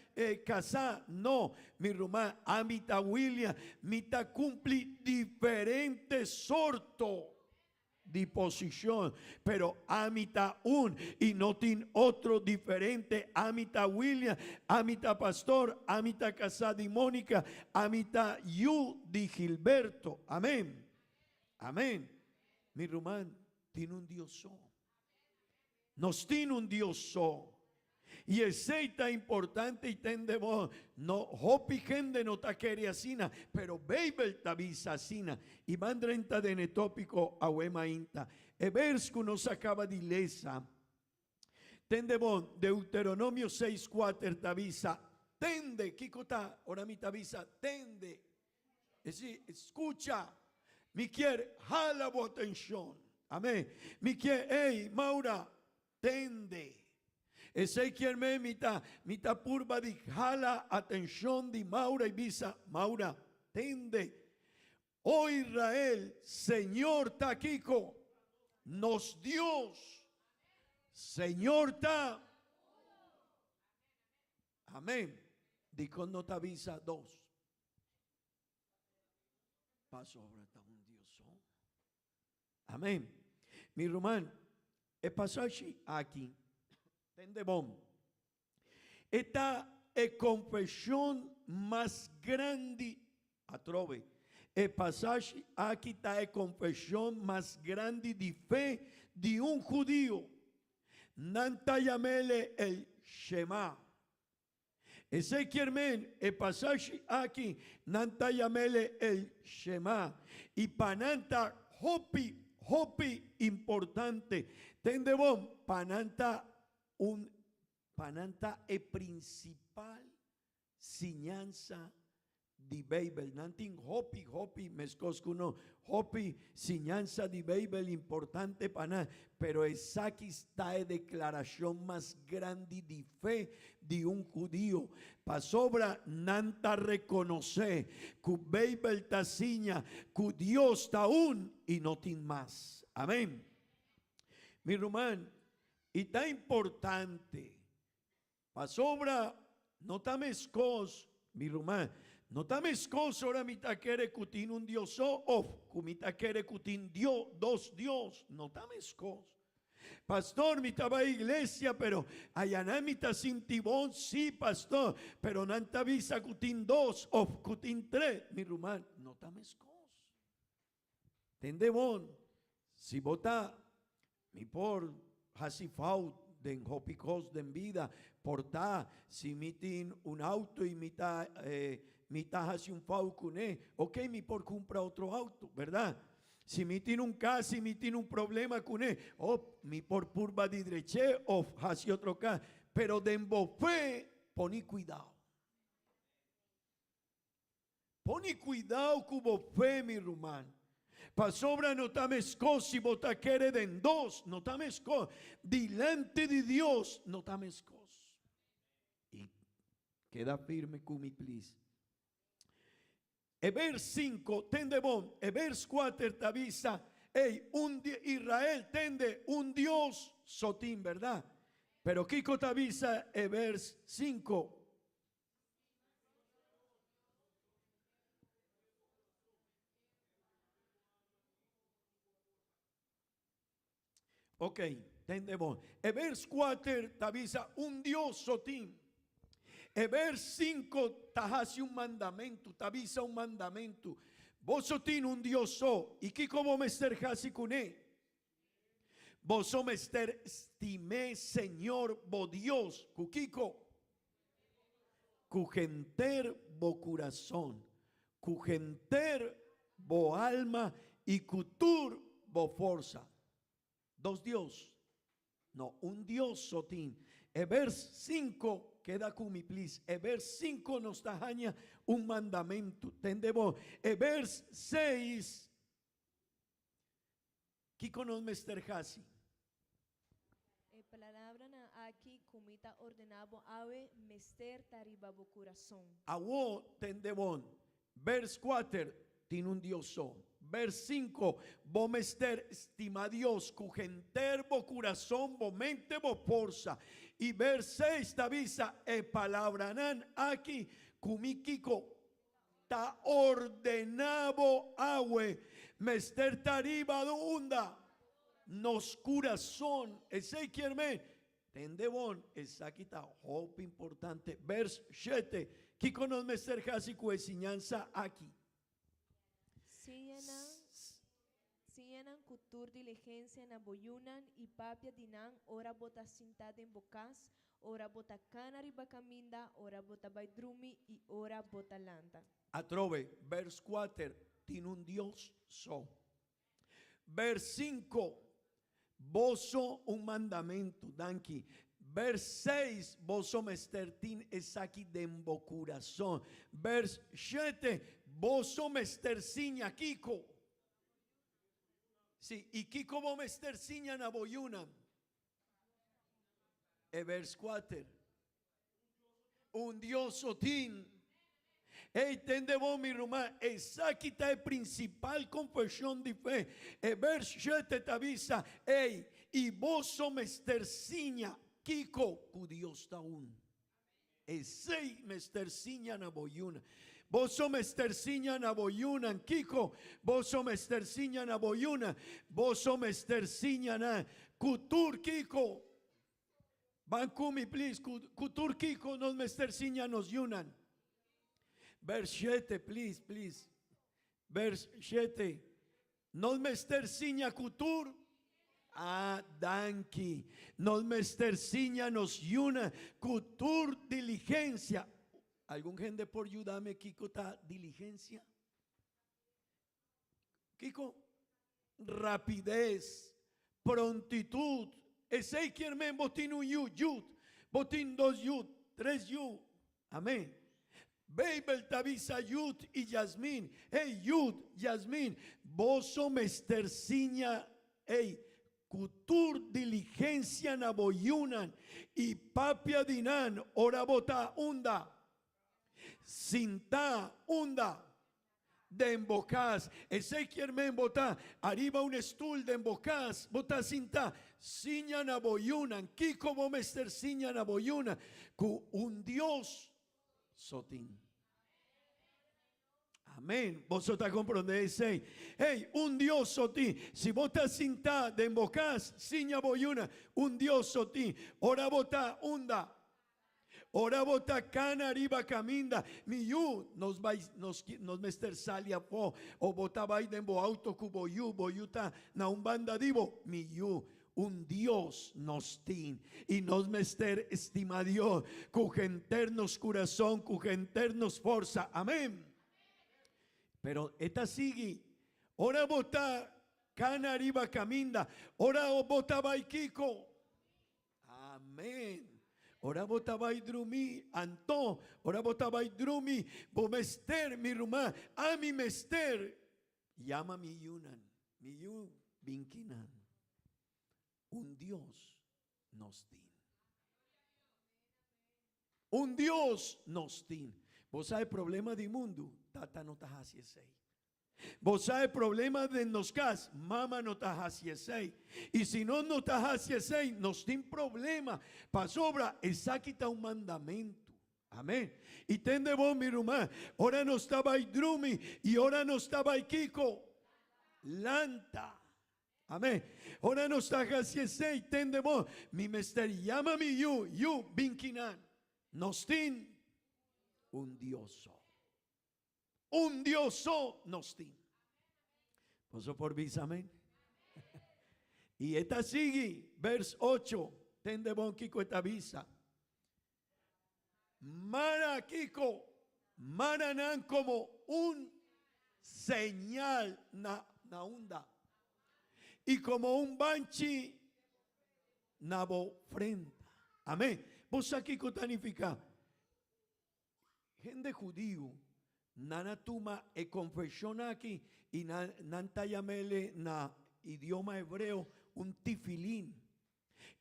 kasá. No, mi ruman, ami ta William, mi ta kumpli diferente sorto di posishon, pero ami ta un i no tin otro diferente. Ami ta William, ami ta pastor, ami ta kasá di Monica, ami ta yu di Gilberto. Amen. Amen. Mi ruman, tin un Dios so. Nos tin un Dios so. I esei ta importante i tende bo, no hopi hende no ta kere asina, pero Beibel ta bisa asina. I ban drenta den e tópiko awe mainta. E bers ku nos a kaba di lesa, tende bo, Deuteronomio seis kuater ta bisa, Tende, kiko ta ora mi ta bisa tende? Es decir, skucha. Mi kier hala bo atenshon. Amen. Mi kier, ey, Maura, tende. Esei kier men mi ta, mi ta purba di hala atenshon di Maura i bisa, Maura, tende. O Israel, Señor ta kiko? Nos Dios. Señor ta. Amen. Dikon no ta bisa dos? Pasobra ta un Dios so. Amen. Mi ruman, e pasashi aki, tende bon, e ta e confesion mas grandi, atrobe, e pasashi aki ta e confesion mas grandi di fe di un hudio. Nan ta yam'ele el Shema. Esei kier men e pasashi aki nan ta yam'ele el Shema i pa nan ta hopi, hopi importante. Tende bon, pa nan ta un, pa nan ta e principal siñansa di Beibel. Nan tin hopi, hopi, meskos ku no, hopi siñansa di Beibel importante pa nan, pero esaki ta e deklarashon mas grandi di fe di un hudio, pasobra nan ta rekonosé ku Beibel ta siña ku Dios ta un i no tin mas. Amèn. Mi ruman, i ta importante. Pasobra no ta meskos, mi ruman, no ta meskos ora mi ta kere ku tin un Dios so òf ku mi ta kere ku tin dio, dos Dios. No ta meskos. Pastor, mi ta bai iglesia, pero ayanan mi ta sinti bon. Sí, pastor, pero nan ta bisa ku tin dos òf ku tin tres. Mi ruman, no ta meskos. Tende bon, si bo ta, mi por hasi fout den hopi kos den bida, por ta si mi tin un auto y mi ta mi ta hasi un fout kuné, ok mi por kumpra otro auto, berdad? Si mi tin un kas y mi tin un problema kuné, oh mi por purba di drech'é of hasi otro kas, pero den bo fe poni kuidao. Pone cuidao cu bo fe, mi ruman. Pasobra no ta mescos si bo ta kere den dos, no ta mescos. Dilanti di Dios no ta mescos. Y keda firme cu mi, please. E vers cinco, tende bon, e vers cuater ta bisa, Ey, un di Israel, tende, un Dios so tin, berdad? Pero kico ta bisa e vers cinco? Ok, tende bon. E vers 4 ta bisa un Dios so tin. E vers 5 ta hasi un mandamentu, ta bisa un mandamentu. Boso tin un Dios so, i kiko bo mester hasi kuné? Boso mester stim'é Señor bo Dios ku kiko? Ku henter bo kurason, ku henter bo alma i ku tur bo forsa. Dos Dios? No, un Dios so tin. E vers cinco, keda ku mi please, e vers cinco nos ta haña un mandamentu. Tende bo. E vers seis. Kiko nos mester hasi? E palabranan aki ku mi ta ordená bo awe mester ta riba bo kurason. Awó tende bon. Bers kuater, Tin un Dios so. Bers sinku, Bo mester stima Dios ku henter bo kurason, bo mente, bo forsa. I bers seis ta bisa, E palabranan aki ku mi kiko? Ta ordená bo awe mester ta riba do unda nos kurason. Esei kier men, tende bon, esaki ta hopi importante. Bers shete, Kiko nos mester hasi ku e siñansa aki? Siña nan, siña nan ku tur diligensia na bo yunan i papia di nan ora bo ta sintá den bo kas, ora bo ta kana riba kaminda, ora bo ta bai drumi i ora bo ta lanta. Atrobe, bers kuater, tin un Dios so. Bers sinku, boso un mandamentu, danki. Bers seis, boso mester tin esaki den bo kurason. Bers shete, boso mester siña kiko? Sí, i kiko bo mester siña na bo yunan? E vers kuater. Un Dios so tin. Ey, tende bo, mi ruman, esaki ta e prinsipal konfeshon di fe. E vers shete ta bisa, Ey, i boso mester siña kiko ku Dios ta un. Esey mester siña na bo yunan. Boso mester siña na bo yunan kiko? Boso mester siña na bo yunan. Boso mester siña nan ku tur kiko. Ban ku mi please, ku ku tur kiko nos mester siña nos yunan. Vers shete, please, please. Vers shete. Nos mester siña ku tur? Ah, danki. Nos mester siña nos yuna ku tur diligensia. Algun hende por yuda mi kiko ta diligensia? Kiko? Rapides, prontitut. Esei kier men bo tin un yu, yut. Bo tin dos yut, tres yu. Amén. Beibel ta bisa Yud i Yasmin, Hey Yud, Yasmin, boso mester siña ey ku tur diligensia na bo yunan i papia di nan ora bo ta unda, sintá unda. Den bo cas. Esey kier men bo ta ariba un stoel den bo cas, bo ta sinta, siña na bo yunan. Kico bo mester siña na bo yunan? Cu un Dios so tin. Amen. Boso ta comprende esey? Hey, un Dios so tin. Si bo ta sinta den bo cas, siña bo yunan, un Dios so tin. Ora bo ta unda? Ora bo ta cana riba caminda, mi yu, nos bai, nos, nos mester sali afó. O bo ta bai den bo auto cu bo yu, bo yu ta na un banda di bo. Mi yu, un Dios nos tin y nos mester stima Dios cu henter nos curason, cu henter nos forsa. Amen. Pero e ta sigui, ora bo ta cana riba caminda, ora bo ta bai kico? Amen. Ora bo ta bai drumi, anto, ora bo ta bai drumi, bo mester, mi ruman, ami mester yama mi yunan, mi yu bin kinan. Un Dios nos tin. Un Dios nos tin. Bo sa e problema di mundu? Tata no ta hasi esei. Bo sa e problema den nos cas? Mama no ta haci esey. Y si nos no ta haci esey, nos tin problema. Pasobra esaki ta un mandamento. Amen. Y tende bon, mi ruman, ora nos ta bay drumi y ora nos ta bay kico? Lanta. Amen. Ora nos ta haci esey, tende bon, mi mester yama mi yu, yu, bin kinan. Nos tin un Dios so. Un Dios so nos tin. Boso por bisa amen? Y e ta sigui, vers ocho, tende bon kiko e ta bisa. Mara kiko, mara nan como un señal na na unda y como un banchi na bo frenta. Amen. Bo sa kiko ta nifica? Hende hudiu, nan a tuma e konfeshon aki i nan nan ta yam'ele na idioma hebreo un tifilin.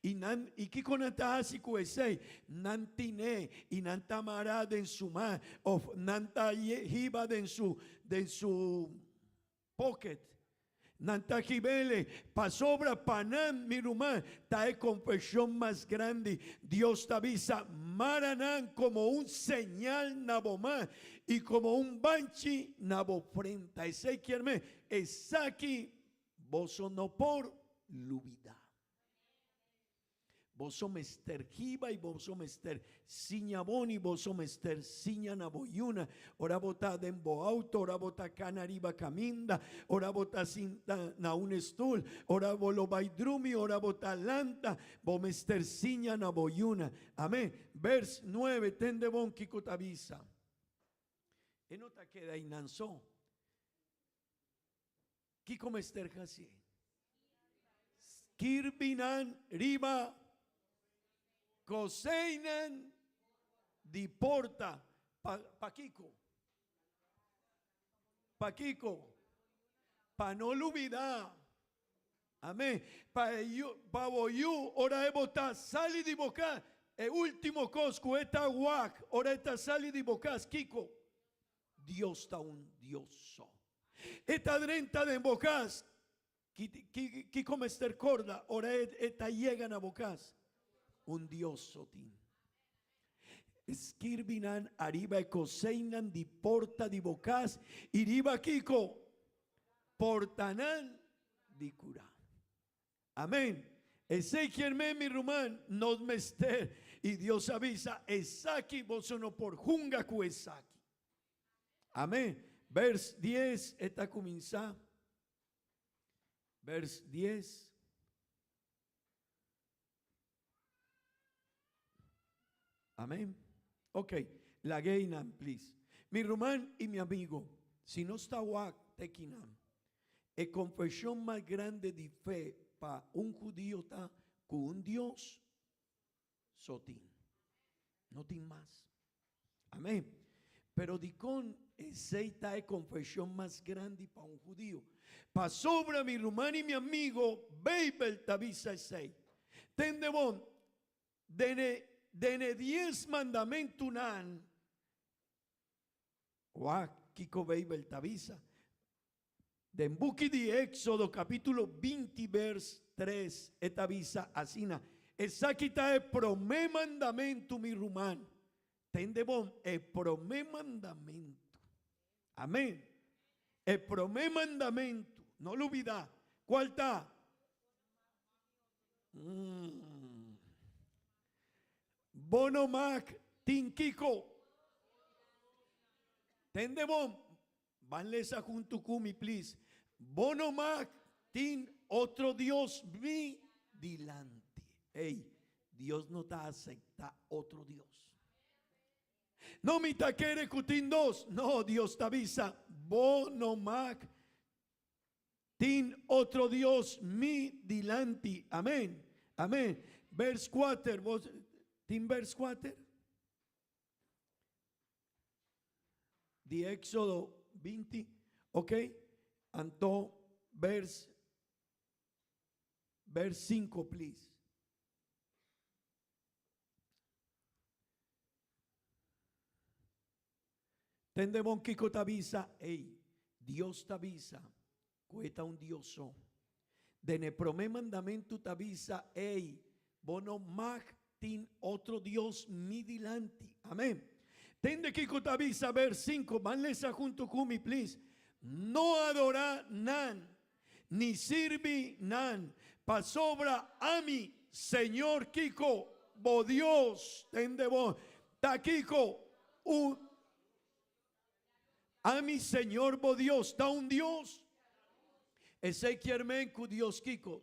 I nan, i kiko nan ta hasi ku esei? Nan tin'é i nan ta mará den su man òf nan ta hiba den su den su pocket. Nan ta hibele pasobra pa nan, mi ruman, ta e confesion mas grandi. Dios ta bisa, Mara nan como un señal na bo man y como un banchi na bo frenta. Esey kier men, esaki boso no por lubida. Boso mester hiba i boso mester siña bon i boso mester siña na bo yuna. Ora bo ta den bo auto, ora bo ta kana riba kaminda, ora bo ta sinta na un estul, ora bo lo bai drumi, ora bo ta lanta, bo mester siña na bo yuna. Amen. Vers nuebe, tende bon kiko ta bisa. E no ta keda einan so. Kiko mester hasi? Skirbi nan riba koseinan di porta. Pa, pakiko? Pakiko? Pa no lubida. Amen. Pa e yu, pa bo yu, ora e bo ta sali di bo kas, e ultimo kos ku e ta wak ora e ta sali di bo kas, kiko? Dios ta un Dios so. E ta drenta den bo kas. Ki, kiko mester korda ora e, e ta yega na bo kas? Un Dios so tin. Skirbi nan ariba e koseinan di porta di bo kas i riba kiko? Portanan di kura. Amen. Esey kier men, mi ruman, nos mester, y Dios a bisa, esaki boso no por hunga cu esaki. Amen. Vers dies e ta cuminsa. Vers dies. Amen. Ok, lag'einan, please. Mi ruman y mi amigo, si nos ta wak te kinan, e confesion mas grande di fe pa un hudio ta cu un Dios so tin. No tin mas. Amen. Pero dikon esei ta e konfeshon mas grandi pa un hudio? Pasobra, mi ruman i mi amigo, Beibel ta bisa esei. Tende bon, den e den e dies mandamentunan, wak. kiko Beibel ta bisa. Den buki di Éxodo capítulo 20 vers 3 e ta bisa asina, Esaki ta e promé mandamentu, mi ruman. Tende bon, e promé mandamentu. Amén. E promé mandamentu, no lubidá. Cual ta? Mm. Bo no mag tin kiko. Tende bon, Ban lesa huntu ku mi please. Bo no mag tin otro Dios mi dilanti. Ey, Dios no ta acepta otro Dios. No mi ta kere ku tin dos. No, Dios ta bisa, bo no mag tin otro Dios mi dilanti. Amen. Amen. Vers kuater, bo tin vers kuater? Di Éxodo 20, ok? Anto vers vers 5, please. Tende bon kiko ta bisa, ey, Dios ta bisa ku e ta un Dios so. Den e promé mandamentu ta bisa, Ey, bo no mag tin otro dios mi dilanti. Amén. Tende kiko ta bisa vers sinku, ban lesa huntu ku mi, please. No adorá nan, ni sirbi nan, pasobra ami, Señor kiko, bo Dios, tende bon, ta kiko, un. Ami Señor bo Dios ta un Dios. Esei kier men ku Dios kiko?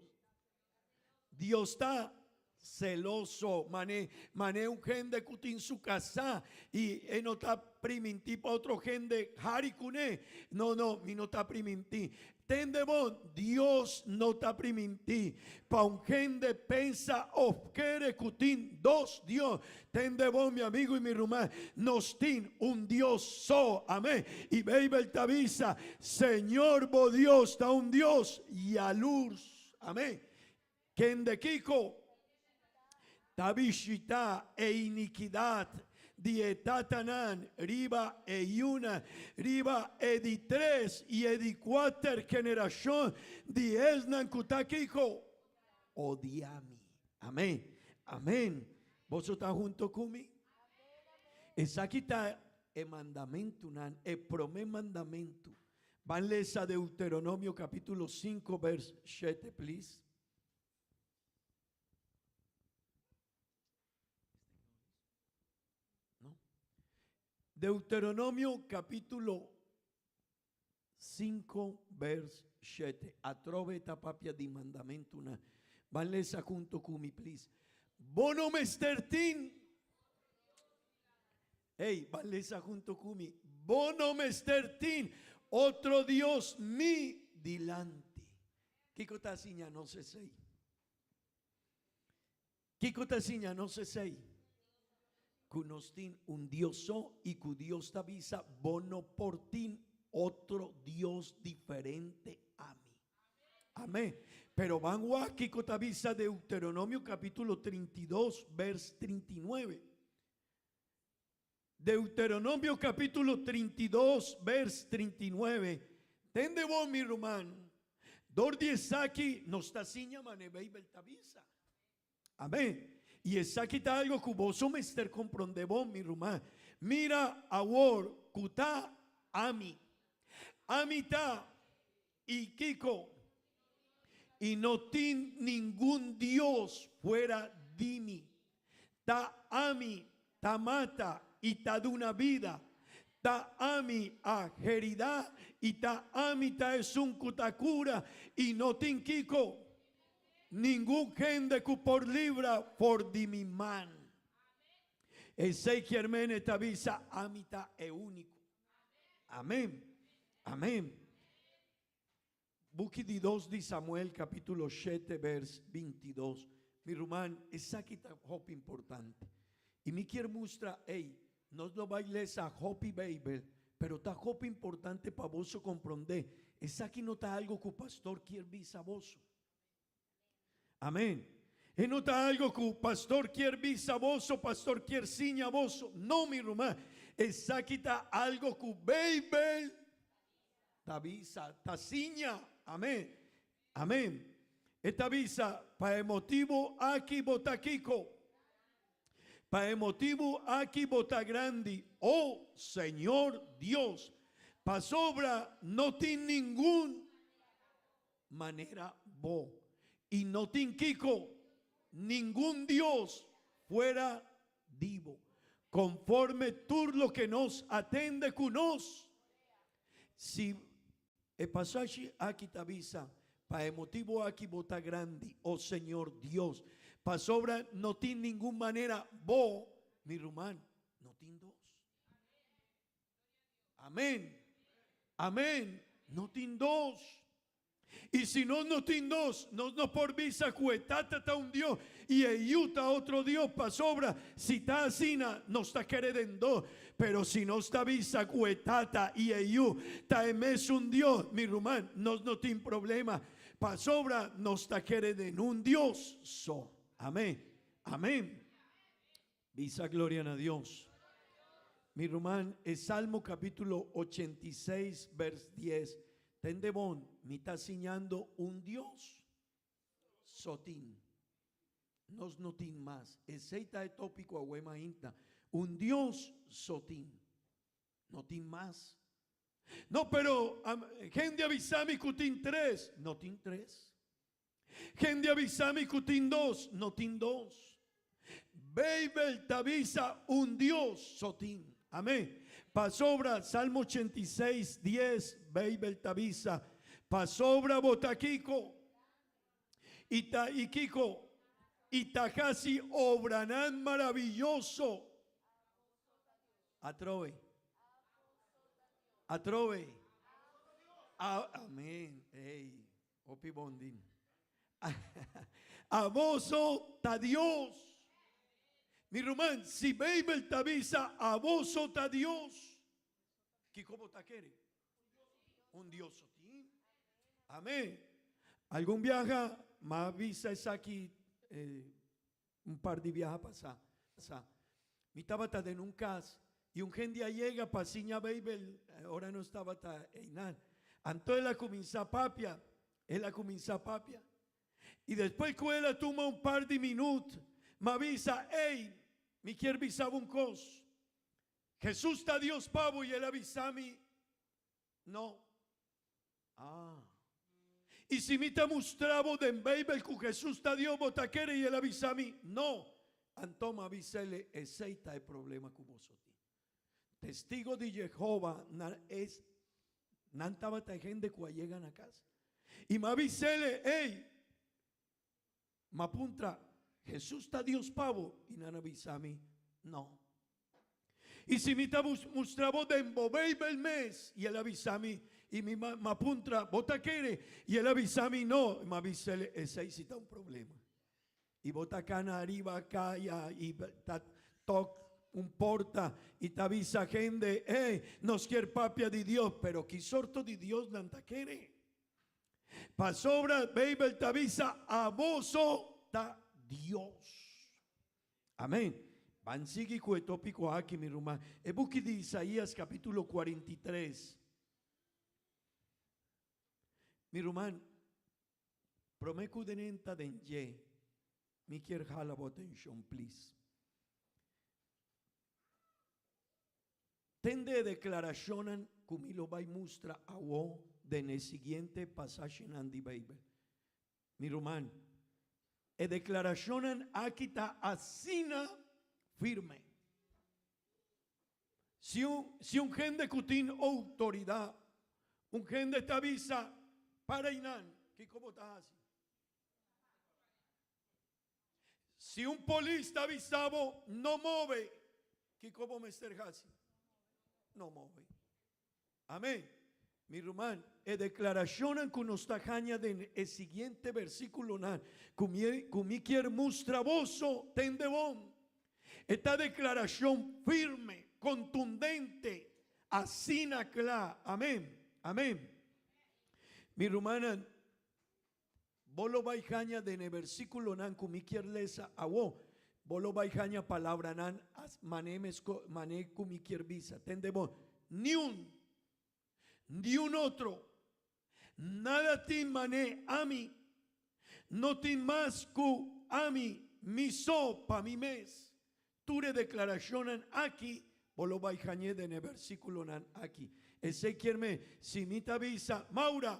Dios ta celoso, mane mane un hende ku tin su kasá i e no ta primintí pa otro hende hari kuné. No, no, mi no ta primintí. Tende bon, Dios no ta primintí pa un hende pensa of kere ku tin dos Dios. Tende bon, mi amigu i mi ruman, nos tin un Dios so. Amén. I Beibel ta bisa, Señor bo Dios ta un Dios yalurs. Amén. Kende kiko ta bishitá e inikidat di e tatanan riba e yunan, riba e di tres i e di kuater generashon di esnan ku ta kiko? Odia mi. Amén. Amén. Boso ta hunto ku mi? Esaki ta e mandamentunan, e promé mandamentu. Ban lesa Deuteronomio capítulo 5 vers 7, please. No? Deuteronomio capítulo 5 vers 7. Atrobe ta papia di mandamentunan. Ban lesa hunto ku mi, please. Bo no mester tin. Ey, ban lesa hunto ku mi. Bo no mester tin otro Dios mi dilanti. Kiko ta siña nos esei? Kiko ta siña nos esei? Ku nos tin un Dios so i ku Dios ta bisa, Bo no por tin otro Dios diferente a mi. Amén. Pero ban wak kiko ta bisa Deuteronomio capítulo 32 vers 39. Deuteronomio capítulo 32 vers 39. Tende bon mi ruman. Dor di esaki nos ta siña mane Beibel ta bisa. Amén. Y esaki ta algo cu boso mester comprende bon mi ruman. Mira awor cu ta ami. Ami ta y kico? Y no tin ningun Dios fuera di mi. Ta ami ta mata y ta duna bida. Ta ami a herida y ta ami ta esun cu ta cura y no tin kico? Ningun hende cu por libra for di mi man. Esey kier mene ta bisa ami ta e unico. Amén. Amén. Buki di dos di Samuel capítulo shete vers 22. Mi ruman, esaki ta hopi importante. Y mi kier mustra, ey, nos lo bay lesa hopi Bijbel, pero ta hopi importante pa boso comprende, esaki no ta algo cu pastor kier bisa boso. Amén. E no ta algo cu pastor kier bisa boso, pastor kier siña boso. No, mi ruman. Esaki ta algo ku Beibel ta bisa, ta siña. Amén. Amén. E ta bisa, Pa e motibu aki bo ta kiko? Pa e motibu aki bo ta grandi, o Señor Dios, pasobra no tin ningun manera bo, i no tin kiko? Ningun Dios fuera di bo, konforme tur loke nos a tende ku nos. Si e pasashi aki ta bisa, Pa e motibu aki bo ta grandi, o Señor Dios, pasobra no tin ningun manera bo, mi ruman, no tin dos. Amén. Amén. No tin dos. I si nos no tin dos, nos no por bisa ku e Tata ta un Dios i e Yu ta otro Dios, pasobra si ta asina, nos ta kere den dos. Pero si nos ta bisa ku e Tata i e Yu ta e mesun Dios, mi ruman, nos no tin problema, pasobra nos ta kere den un Dios so. Amén. Amén. Bisa gloria na Dios. Mi ruman, e Salmo capítulo 86 vers 10. Tende bon, mi ta siñando un Dios so tin. Nos no tin mas. Esey ta e tópico awe mainta. Un Dios so tin. No tin mas. No, pero hende a bisa mi cu tin tres. No tin tres. Hende a bisa mi ku tin dos, no tin dos. Beibel ta bisa un Dios so tin. Amén. Pasobra, Salmo 86, 10, Beibel ta bisa, pasobra bo ta kiko? I ta i kiko? I ta hasi obranan maraviyoso. Atrobe. Atrobe. Amén. Ey. Hopi bon din. Aboso ta Dios. Mi ruman, si Beibel ta bisa aboso ta Dios, kiko bo ta kere? Un Dios so tin. Amen. Algun biaha m'a bisa esaki un par di biaha pasá. Mi tabata den un kas i un hende a yega pa siña Beibel ora nos tabata einan. Anto el a kuminsá papia, el a kuminsá papia. I despues ku el a tuma un par di minut, m'a bisa, Ey, mi kier bisa bo un kos. Hesus ta Dios pa bo i el a bisa mi, No. Ah. I si mi ta mustra bo den Beibel ku Hesus ta Dios, bo ta kere? I el a bisa mi, No. Anto mi a bis'el, Esei ta e problema ku boso tin. Testigo di Jehova nan es nan tabata e hende ku a yega na kas. I mi a bis'el, Ey, Mi a puntra, Hesus ta Dios pa bo? I nan a bisa mi, No. I si mi ta mustra bo den bo Beibel mes? I el a bisa mi, i mi a puntra, Bo ta kere? I el a bisa mi, No. I mi a bisa el, Esei si ta un problema. I bo ta kana ariba kaya i ta tok un porta i ta bisa hende, Ey, nos kier papia di Dios. Pero ki sorto di Dios nan ta kere? Pasobra Beibel ta bisa, Aboso ta Dios. Amen. Ban sigui ku e tópiko aki, mi ruman. E buki di Isaías kapítulo 43. Mi ruman, promé ku den enta den dje, mi kier hala bo atenshon, please. Tende e deklarashonnan ku mi lo bai mustra awo den e siguiente pasashenan di Beibel. Mi ruman, e deklarashonnan aki ta asina firme. Si un, si un hende ku tin outoridat, un hende ta bisa, Para einan, kiko bo ta hasi? Si un polis ta bisa bo no move, kiko bo mester hasi? No move. Amen. Mi ruman, e deklarashonnan ku nos ta haña den e siguiente versíkulonan ku mi, ku mi kier mustra boso, tende bon. E ta deklarashon firme, kontundente, asina kla. Amen. Amen. Mi rumannan, Bo lo bai haña den e versíkulonan ku mi kier lesa awo. Bo lo bai haña palabranan as mane mesko mane ku mi kier bisa. Tende bon, niun, niun otro, nada tin mane ami, no tin mas ku ami, mi so pa mi mes. Tur e deklarashonnan aki bo lo bai hañ'é den e versíkulonan aki. Esei kier me, si mi ta bisa, Maura,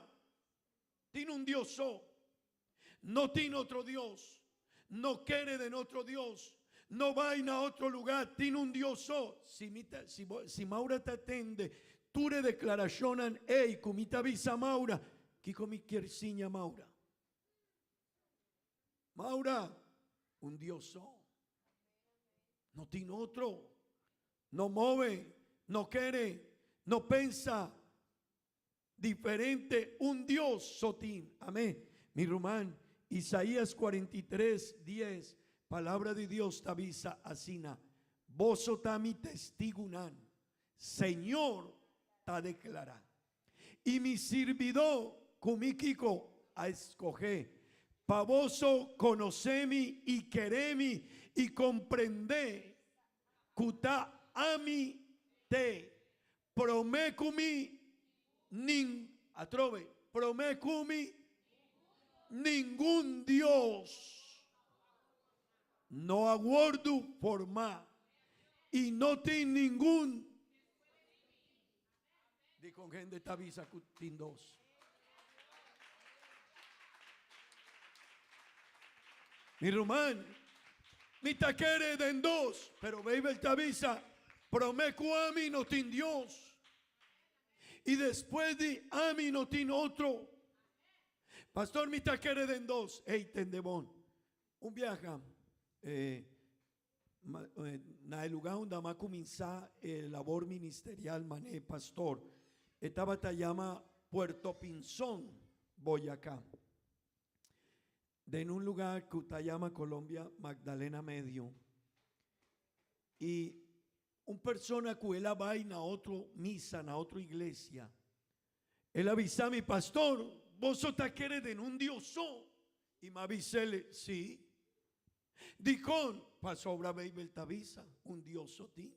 tin un Dios so. No tin otro Dios. No kere den otro Dios. No bai na otro lugá. Tin un Dios so. Si mi ta, si bo, si Maura ta tende tur e deklarashonnan ei ku mi ta bisa Maura, kiko mi kier siña Maura? Maura, un Dios so. No tin otro. No move, no kere, no pensa, Diferente un Dios so tin. Amén. Mi ruman, Isaías 43, 10, Palabra di Dios ta bisa asina, Boso ta mi testigunan, Señor ta deklará, i mi sirbidó ku mi kiko a eskogé, pa boso konosé mi i keré mi i komprendé ku ta ami te. Promé ku mi nin, atrobe, promé ku mi ningun dios no a wòrdu formá i no tin ningun. Dikon hende ta bisa ku tin dos? Mi ruman, mi ta kere den dos, pero Beibel ta bisa, Promé ku ami no tin Dios, i despues di ami no tin otro. Pastor, mi ta kere den dos. Ey, tende bon. Un biaha, eh, na e lugá unda mi a kuminsá e labor ministerial manera pastor, e tabata yama Puerto Pinzón, Boyacá. Den un lugá ku ta yama Colombia Magdalena Medio. I un persona ku el a bai na otro misa, na otro iglesia, el a bisa mi, Pastor, boso ta kere den un Dios so? I mi a bis'el, Sí. Dikon? Pasobra Beibel ta bisa, un Dios so tin.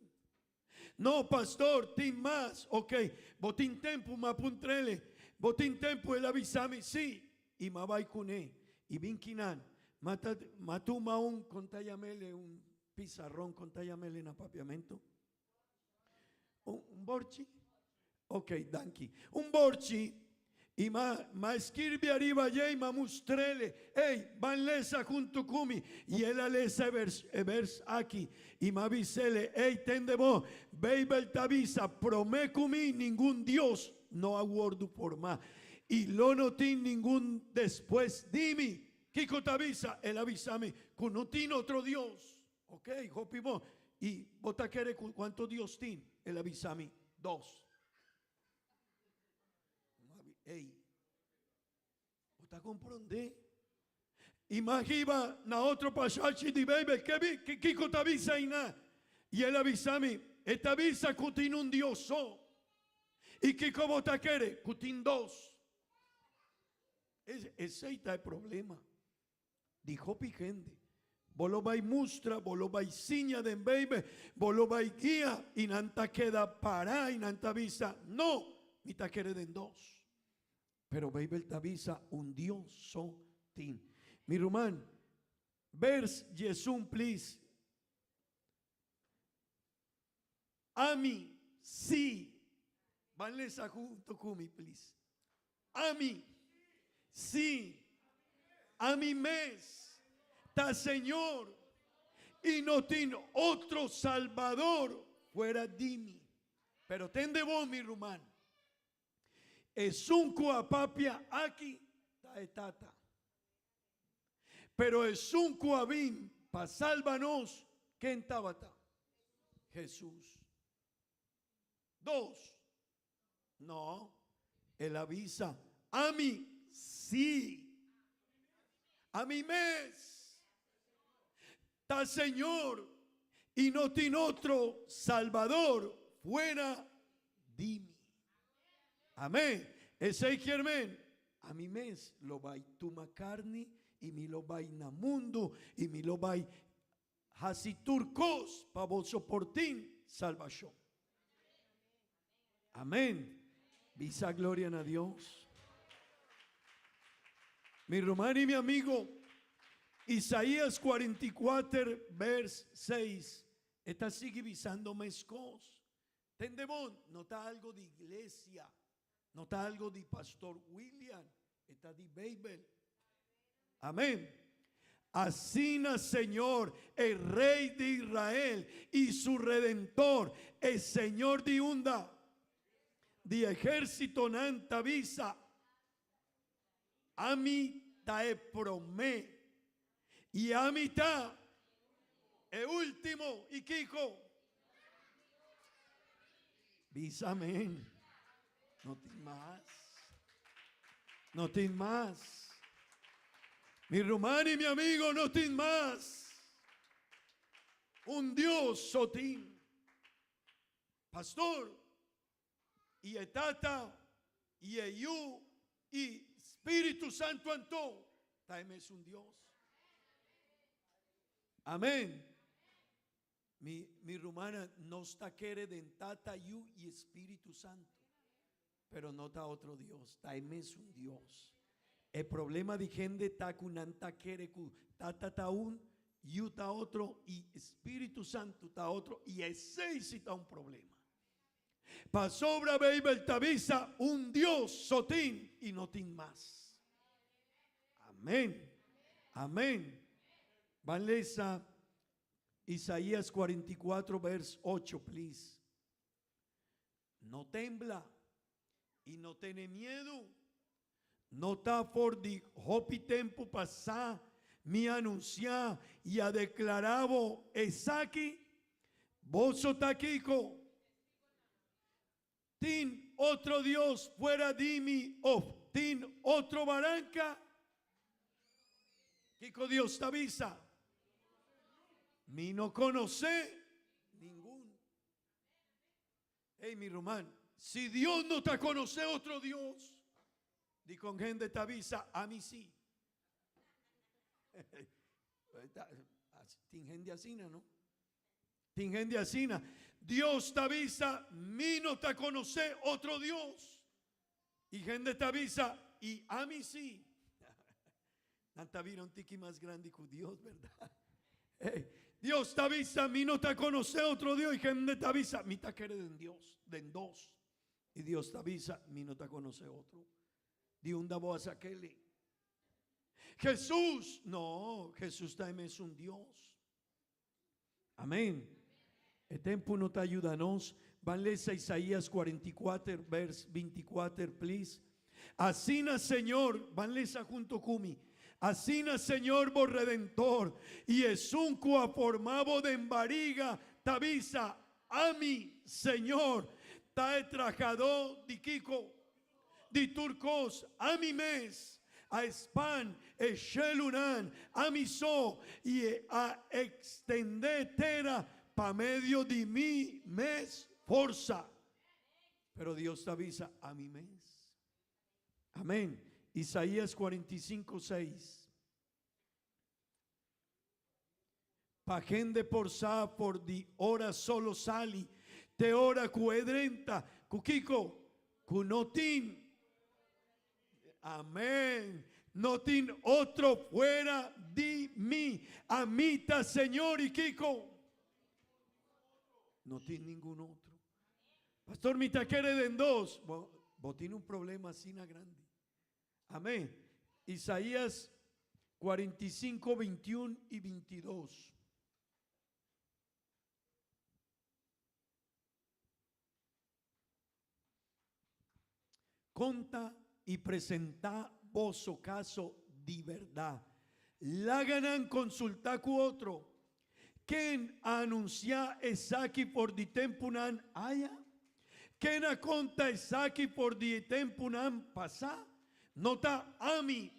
No, pastor, tin mas. Ok, bo tin tempu? Mi a puntr'el. Bo tin tempu? El a bisa mi, Sí. I mi a bai kuné. I bin kinan. Mi ta, mi a tuma un, kon ta yam'el e un pizarron, kon ta yam'el na papiamentu? Un, un borchi? Ok, danki. Un borchi y ma ma skirbi ariba dje y ma mustrele, Ey, ban lesa hunto cu mi. Y el a lesa e vers e vers aki. Y ma bisele, Ey, tende bo, Beibel ta bisa, Prome cu mi ningun Dios no a wordu forma, y lo no tin ningun despues di mi. Kico ta bisa? El a bisa mi cu no tin otro Dios. Ok, hopi bon. Y bo ta kere cu cuanto Dios tin? El a bisa mi, dos. Ey, bo ta comprende? Imagiba na otro pasashi di Bijbel, ke bi, ke, kiko ta bisa einá? Y el a bisa mi, e ta bisa cu tin un Dios so. Y kiko bo ta kere? Cu tin dos. Es, esey ta e problema. Di hopi hende. Bo lo bai mustra, bo lo bai siña den Beibel, bo lo bai guia i nan ta keda pará i nan ta bisa, No, mi ta kere den dos. Pero Beibel ta bisa un Dios so tin. Mi ruman, vers diesun please. Ami, sí. Ban lesa hunto ku mi, please. Ami, sí. Ami mes ta Señor i no tin otro Salbador fuera di mi. Pero tende bon, mi ruman, esun ku a papia aki ta e Tata. Pero esun ku a bin pa salba nos, ken tabata? Hesus. Dos. No, el a bisa, Ami sí. Ami mes ta Señor i no tin otro Salbador fuera di mi. Amén. Esei kier men, ami mes lo bai tuma carni i mi lo bai na mundu i mi lo bai. Hasi tur kos pa boso por tin salbashon. Amén. Bisa gloria na Dios. Mi ruman y mi amigo, Isaías 44 vers 6, e ta sigui bisando meskos. Tende bon, no ta algo di iglesia, no ta algo di Pastor William, e ta di Beibel. Amén. Asina Señor, e Rey di Israel y su Redentor, e Señor di unda di ehérsitonan ta bisa, Ami ta e promé y ami ta e último. Y kiko? Bisa amén. No tin mas. No tin mas. Mi ruman y mi amigo, no tin mas. Un Dios so tin. Pastor, y e Tata, y e Yu, y Spiritu Santo anto, ta e mesun Dios. Amén. Mi, mi rumana, nos ta kere den Tata, Yu y Spiritu Santo. Pero no ta otro Dios, ta e mesun Dios. E problema di hende ta ku nan ta kere ku Tata ta un, Yu ta otro y Spiritu Santo ta otro y esey si ta un problema. Pasobra Beibel ta bisa un Dios so tin y no tin mas. Amén. Amén. Ban lesa Isaías 44 vers 8, please. No tembla y no tene miedu. No ta for di hopi tempu pasá mi a anunsiá i a deklará bo esaki? Boso ta kiko? Tin otro Dios fuera di mi òf tin otro baranka? Kiko Dios ta bisa? Mi no konosé ningun. Ey, mi ruman, si Dios no ta konosé otro Dios, dikon hende ta bisa, Ami sí? Tin hende asina, no? Tin hende asina. Dios ta bisa, Mi no ta konosé otro Dios. I hende ta bisa, I ami sí. Nan ta bira un tiki mas grandi ku Dios, bèrdat? Hey, Dios ta bisa, Mi no ta konosé otro Dios. I hende ta bisa, Mi ta kere den Dios, den dos. I Dios ta bisa, Mi no ta konosé otro. Di unda bo a sak'el? Jesús, no, Jesús ta e mesun Dios. Amén. E tempu no ta yuda nos. Ban lesa Isaías 44, vers 24, please. Asina, Señor, ban lesa hunto ku mi. Asina, Señor, bo Redentor, i esun ku a forma bo den bariga, ta bisa, Ami, Señor, ta e trahadó di kiko? Di tur kos, ami mes a span e shelunan, ami so, i e a ekstendé tera pa medio di mi mes forsa. Pero Dios ta bisa, Ami mes. Amén. Isaías 45, 6. Pa hende por sa for di ora solo sali te ora ku e drenta. Ku kiko? Ku no tin. Amen. No tin otro fuera di mi. Ami ta Señor i kiko? No tin ningun otro. Pastor, mi ta kere den dos. Bo, bo tin un problema asina grandi. Amén. Isaías 45, 21 y 22. Konta i presentá boso kaso di bèrdat. Laga nan konsultá ku otro. Ken a anunsiá esaki for di tempunan aya? Ken a konta esaki for di e tempunan pasá? No ta ami,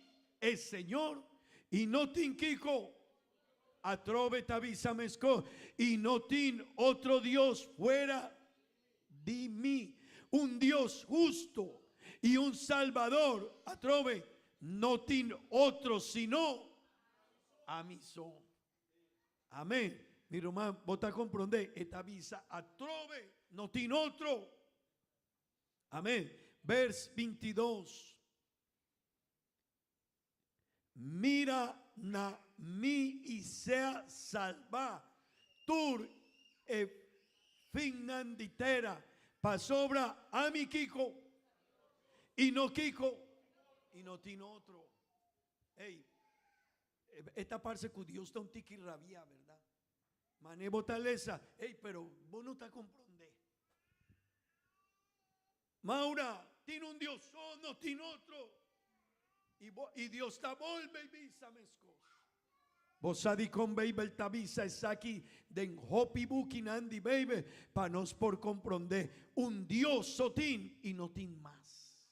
e Señor? I no tin kiko? Atrobe ta bisa meskos, I no tin otro Dios fuera di mi, un Dios husto i un Salbador, atrobe, no tin otro sino ami so. Amén. Mi ruman, bo ta komprondé, e ta bisa atrobe, no tin otro. Amén. Vers 22. Mira na mi i sea salbá, tur e finnan di tera, pasobra ami kiko i no kiko i no tin otro. Ey, e ta parse ku Dios ta un tiki rabiá, bèrdat? Mane bo ta lesa, ey, pero bo no ta komprondé. Maura, tin un Dios so, no tin otro. I bo, i Dios ta bolbe i bisa meskos. Bo sa dikon Beibel ta bisa esaki den hopi bukinan di Beibel? Pa nos por komprondé, un Dios so tin i no tin mas.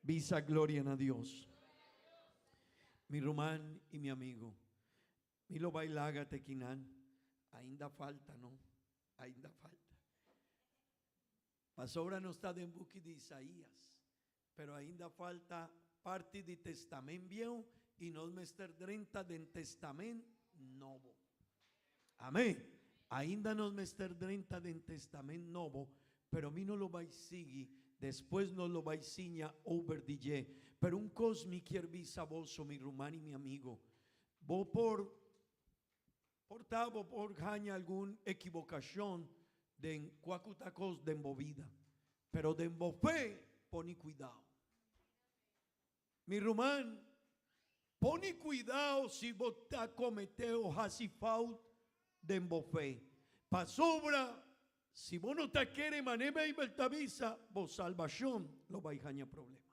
Bisa gloria na Dios. Mi ruman i mi amigo, mi lo bai laga te kinan. Ainda falta, no? Ainda falta. Pasobra nos ta den buki di Isaías, pero ainda falta parti di Testament Bieu i nos mester drenta den Testament Nobo. Amén. Ainda nos mester drenta den Testament Nobo, pero mi no lo bai sigui, despues nos lo bai siña over di dje. Pero un kos mi kier bisa boso, mi ruman i mi amigo, bo por Por ta bo por haña algun ekibokashon den kua ku ta kos den bo bida, pero den bo fe poni kuidao. Mi ruman, poni kuidao si bo ta kometé o hasi fout den bo fe, pasobra si bo no ta kere manera Beibel ta bisa, bo salbashon lo bai haña problema.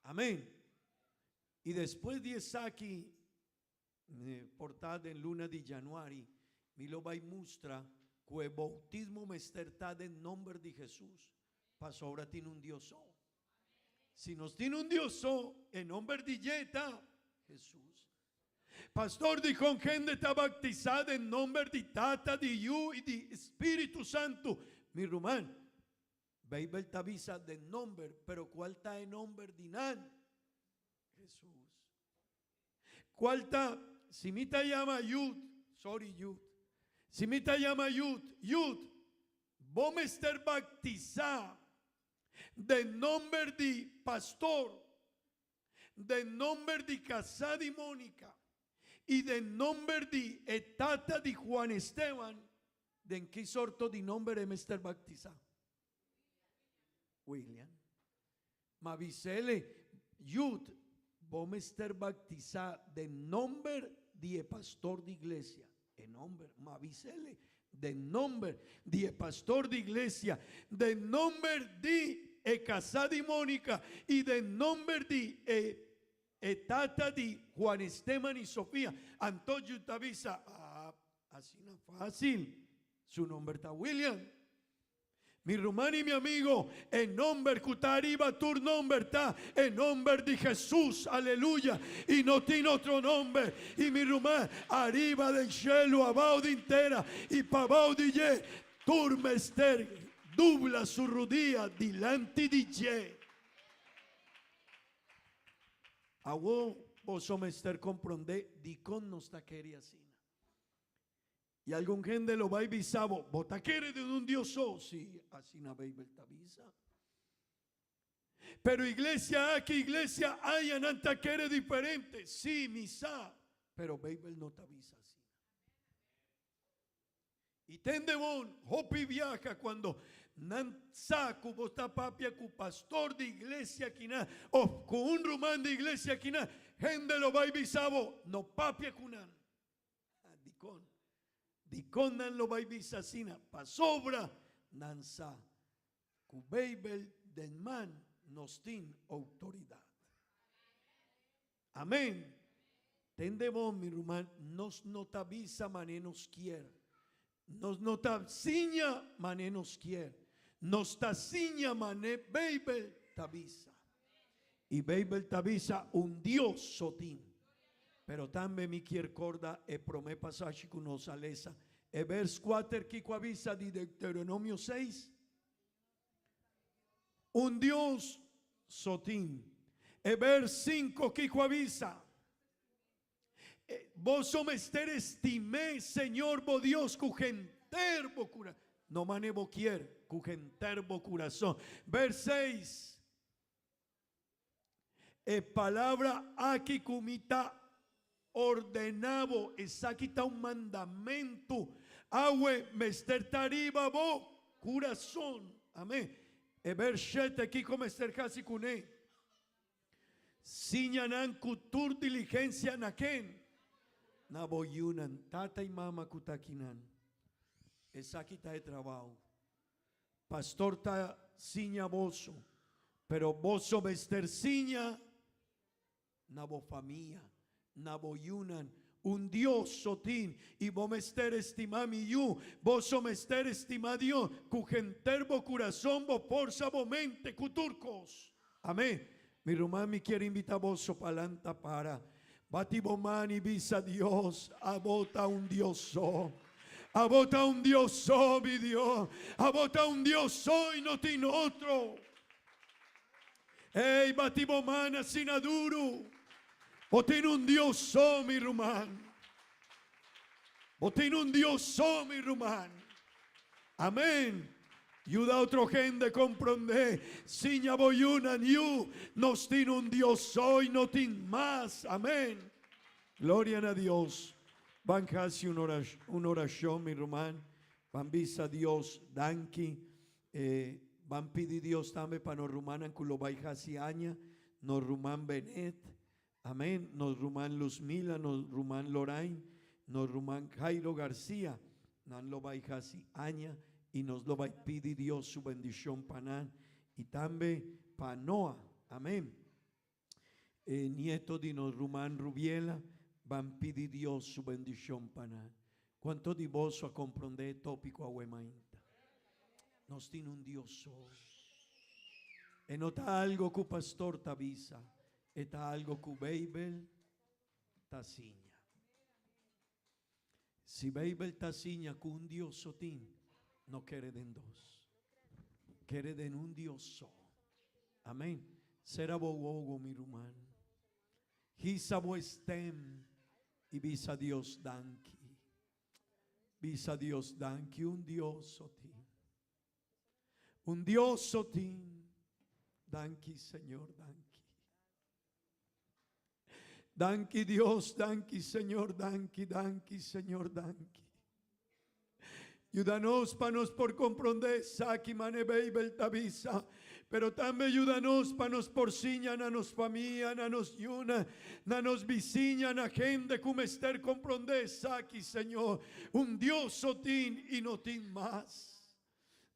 Amen. I despues di esaki, Por ta den luna di januari mi lo bai mustra cu e bautismo mester ta den nomber di Jesus, pasobra tin un Dios so. Si nos tin un Dios so, e nomber di dje ta Jesus. Pastor dicon hende ta bactisa den nomber di Tata, di Yu y di Spiritu Santo? Mi ruman, Bijbel ta bisa den nomber, pero cual ta e nomber di nan? Jesus. Cual ta, si mi ta yama Yud, sorry Yud, si mi ta yama Yud, Yud, bo mester bactisa den nomber di pastor, den nomber di casa di Monica y den nomber di e tata di Juan Esteban, den ki sorto di nomber e mester bactisa? William. Ma bis'ele, Yud, bo mester baptisá den nomber di e pastor di iglesia. E nomber, ma bis'ele, den nomber di e pastor di iglesia, den nomber di e kasá di Mónica i den nomber di e e tata di Juan Esteban i Sofia. Anto Yud ta bisa, Ah, asina fásil, su nomber ta William. Mi ruman i mi amigo, e nomber ku ta ariba tur nomber ta e nomber di Jesus, aleluya, i no tin otro nomber. I mi ruman, ariba den shelu, abao den tera i pabao di dje, tur mester dubla su rudia dilanti di dje. Awor boso mester komprondé dikon nos ta kere asina. I algun hende lo bai bisa bo, Bo ta kere den un Dios so? Sí, asina Beibel ta bisa. Pero iglesia aki, iglesia aya, nan ta kere diferente. Sí, mi sa, pero Beibel no ta bisa asina. I tende bon, hopi biaha cuando nan sa cu bo ta papia cu pastor di iglesia akinan of cu un ruman di iglesia akinan, hende lo bai bisa bo, no papia cu nan. Dikon? Dikon nan lo bai bisa asina? Pasobra nan sa ku Beibel den man nos tin outoridat. Amen. Tende bon, mi ruman, nos no ta bisa mane nos kier. Nos no ta siña mane nos kier. Nos ta siña mane Beibel ta bisa. I Beibel ta bisa un Dios so tin. Pero tambe mi kier korda e prome pasashi ku nos a lesa, e bers kuater kiko a bisa di Deuteronomio seis. Un Dios so tin. E bers sinku kiko a bisa? Boso mester estim'é Señor bo Dios ku henter bo kurason. No mane bo kier, ku henter bo kurason. Vers seis. E palabra aki ku mi ta ordená bo, esaki ta un mandamentu. Awe mester ta riba bo kurason. Amén. E vers shete, kiko mester hasi kuné? Siña nan ku tur diligensia na ken? Na bo yunan, tata i mama ku ta akinan. Esaki ta e trabou. Pastor ta siña boso, pero boso mester siña na bo famia, na bo yunan. Un Dios so tin i bo mester estimá mi yu. Boso mester estimá Dios ku henter bo kurason, bo forsa, bo mente, ku tur kos. Amén. Mi ruman, mi kier invitá boso pa lanta para. Bati bo man i bisa Dios, Abo ta un Dios so. Abo ta un Dios so, mi Dios. Abo ta un Dios so i no tin otro. Ey, bati bo man asina duru. Bo tin un Dios so, mi ruman. Bo tin un Dios so, mi ruman. Amén. Yuda otro hende comprende. Siña bo yunan yu, nos tin un Dios so y no tin mas. Amén. Gloria na Dios. Ban haci un oracion, mi ruman. Ban bisa Dios danki. E ban pidi Dios tambe pa nos rumannan cu lo bay haci aña, nos ruman Benet, amen, nos ruman Luzmila, nos ruman Lorain, nos ruman Jairo Garcia, nan lo bay haci aña y nos lo bay pidi Dios su bendicion pa nan y tambe pa Noah, amen. E nieto di nos ruman Rubiela, ban pidi Dios su bendicion pa nan. Cuanto di boso a compronde e topico awe mainta? Nos tin un Dios so. E no ta algo cu pastor ta bisa, e ta algo cu Bijbel ta siña. Si Bijbel ta siña cu un Dios so tin, no kere den dos. Kere den un Dios so. Amen. Sera bo wowo, mi ruman. Hisa bo stem y bisa Dios danki. Bisa Dios danki, un Dios so tin. Un Dios so tin. Danki, Señor, danki. Danki Dios, danki Señor, danki, danki Señor, danki. Yuda nos pa nos por comprende esaki mane Bijbel ta bisa, pero tambe yuda nos pa nos por siña na nos famia, na nos yuna, na nos bisiña, na hende cu mester comprende esaki, Señor. Un Dios so tin y no tin mas.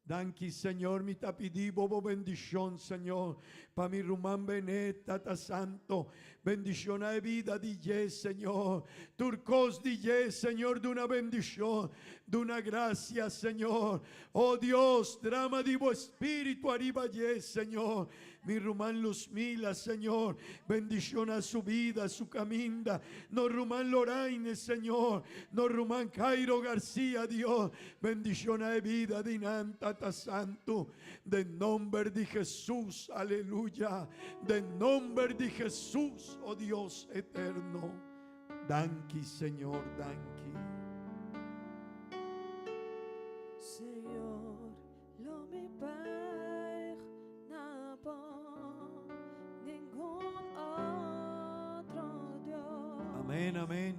Danki Señor mi ta pidi bo bo bendicion Señor pa mi ruman Benet Tata Santo bendiciona e bida di dje Señor tur cos di dje Señor duna bendicion duna gracia Señor oh Dios drama di bo espiritu ariba dje Señor Mi ruman Luzmila, Señor, bendiciona su bida, su caminda. Nos ruman Loraine, Señor. Nos ruman Jairo Garcia, Dios, bendiciona e bida di nan, Tata Santu. Den nomber di Jesus, aleluya. Den nomber di Jesus, oh Dios eterno. Danki, Señor, danki. Señor, Lo mi buig na bo, ningun otro Dios. Amén, amén.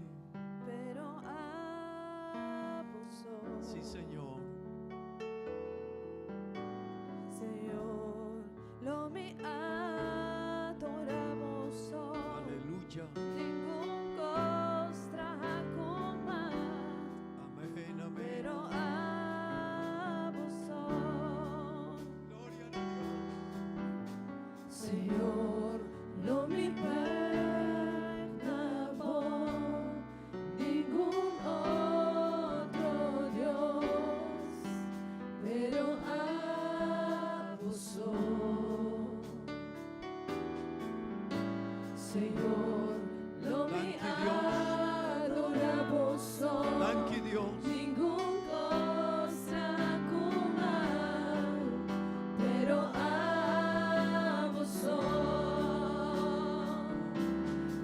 Pero abo so. Sí, Señor. Señor, lo mi adora bo so. Aleluya. Ningun cos traha cu man. Amén, amén. Pero abo so. Gloria na Dios. Señor, lo mi buig na bo, ningun otro Dios, pero abo so. Señor, lo mi Danki, Dios. adora bo so. Danki, Dios. Ningun cos cu man, pero abo so.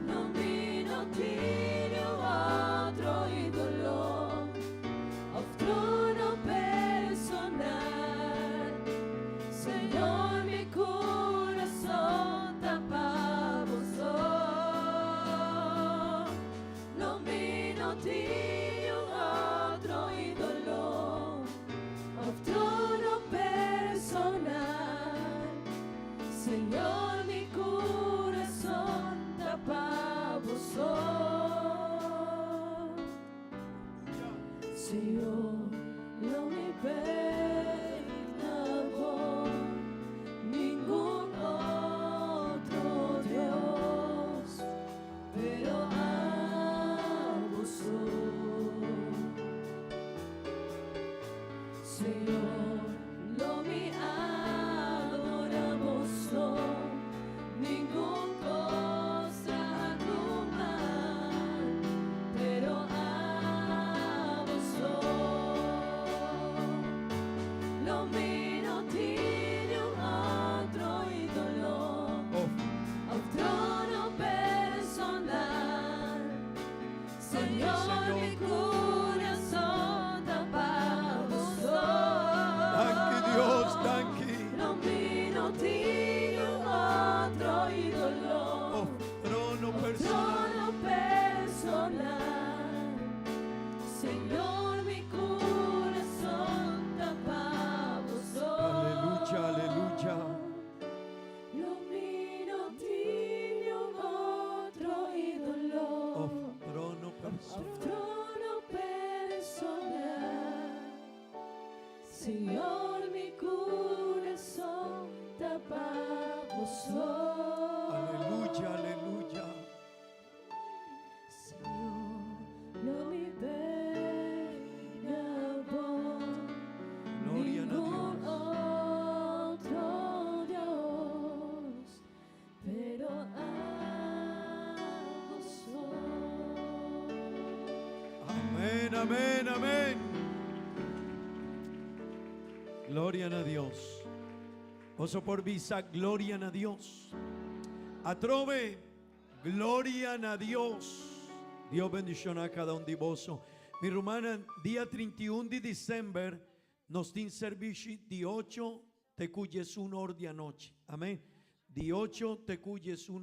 Lo mi no tin tin un otro ídolo òf trono personal. Señor, mi kurason ta pa bo so. Señor, lo mi bek na bo, ningun otro Dios, pero abo so. Señor, lo mi adorá bo so, ningun kos mal, pero abo so. Lo mi no tin un otro ídolo, Òf òf trono personal. Señor, Señor. Mi kurason ta pa bo so. Danki Dios, danki. Lo mi no tin un otro ídolo, Òf trono personal. Trono personal. Señor, mi kurason ta pa bo so. Aleluya, aleluya. Lo mi no tin un otro ídolo, Òf trono personal. Trono personal. Señor, mi kurason ta pa bo so. Aleluya, aleluya. Señor, lo mi bek na bo, Gloria a ningun Dios. Otro Dios, pero abo so. Amén, amén, amén. Gloria a Dios. Boso por bisa, gloria na Dios. Atrobe, gloria na Dios. Dios bendishoná kada un di boso. Mi rumannan, dia 31 di desèmber, nos tin servisio di 8 te ku 1 or di anochi. Amèn. Di 8 te ku 1.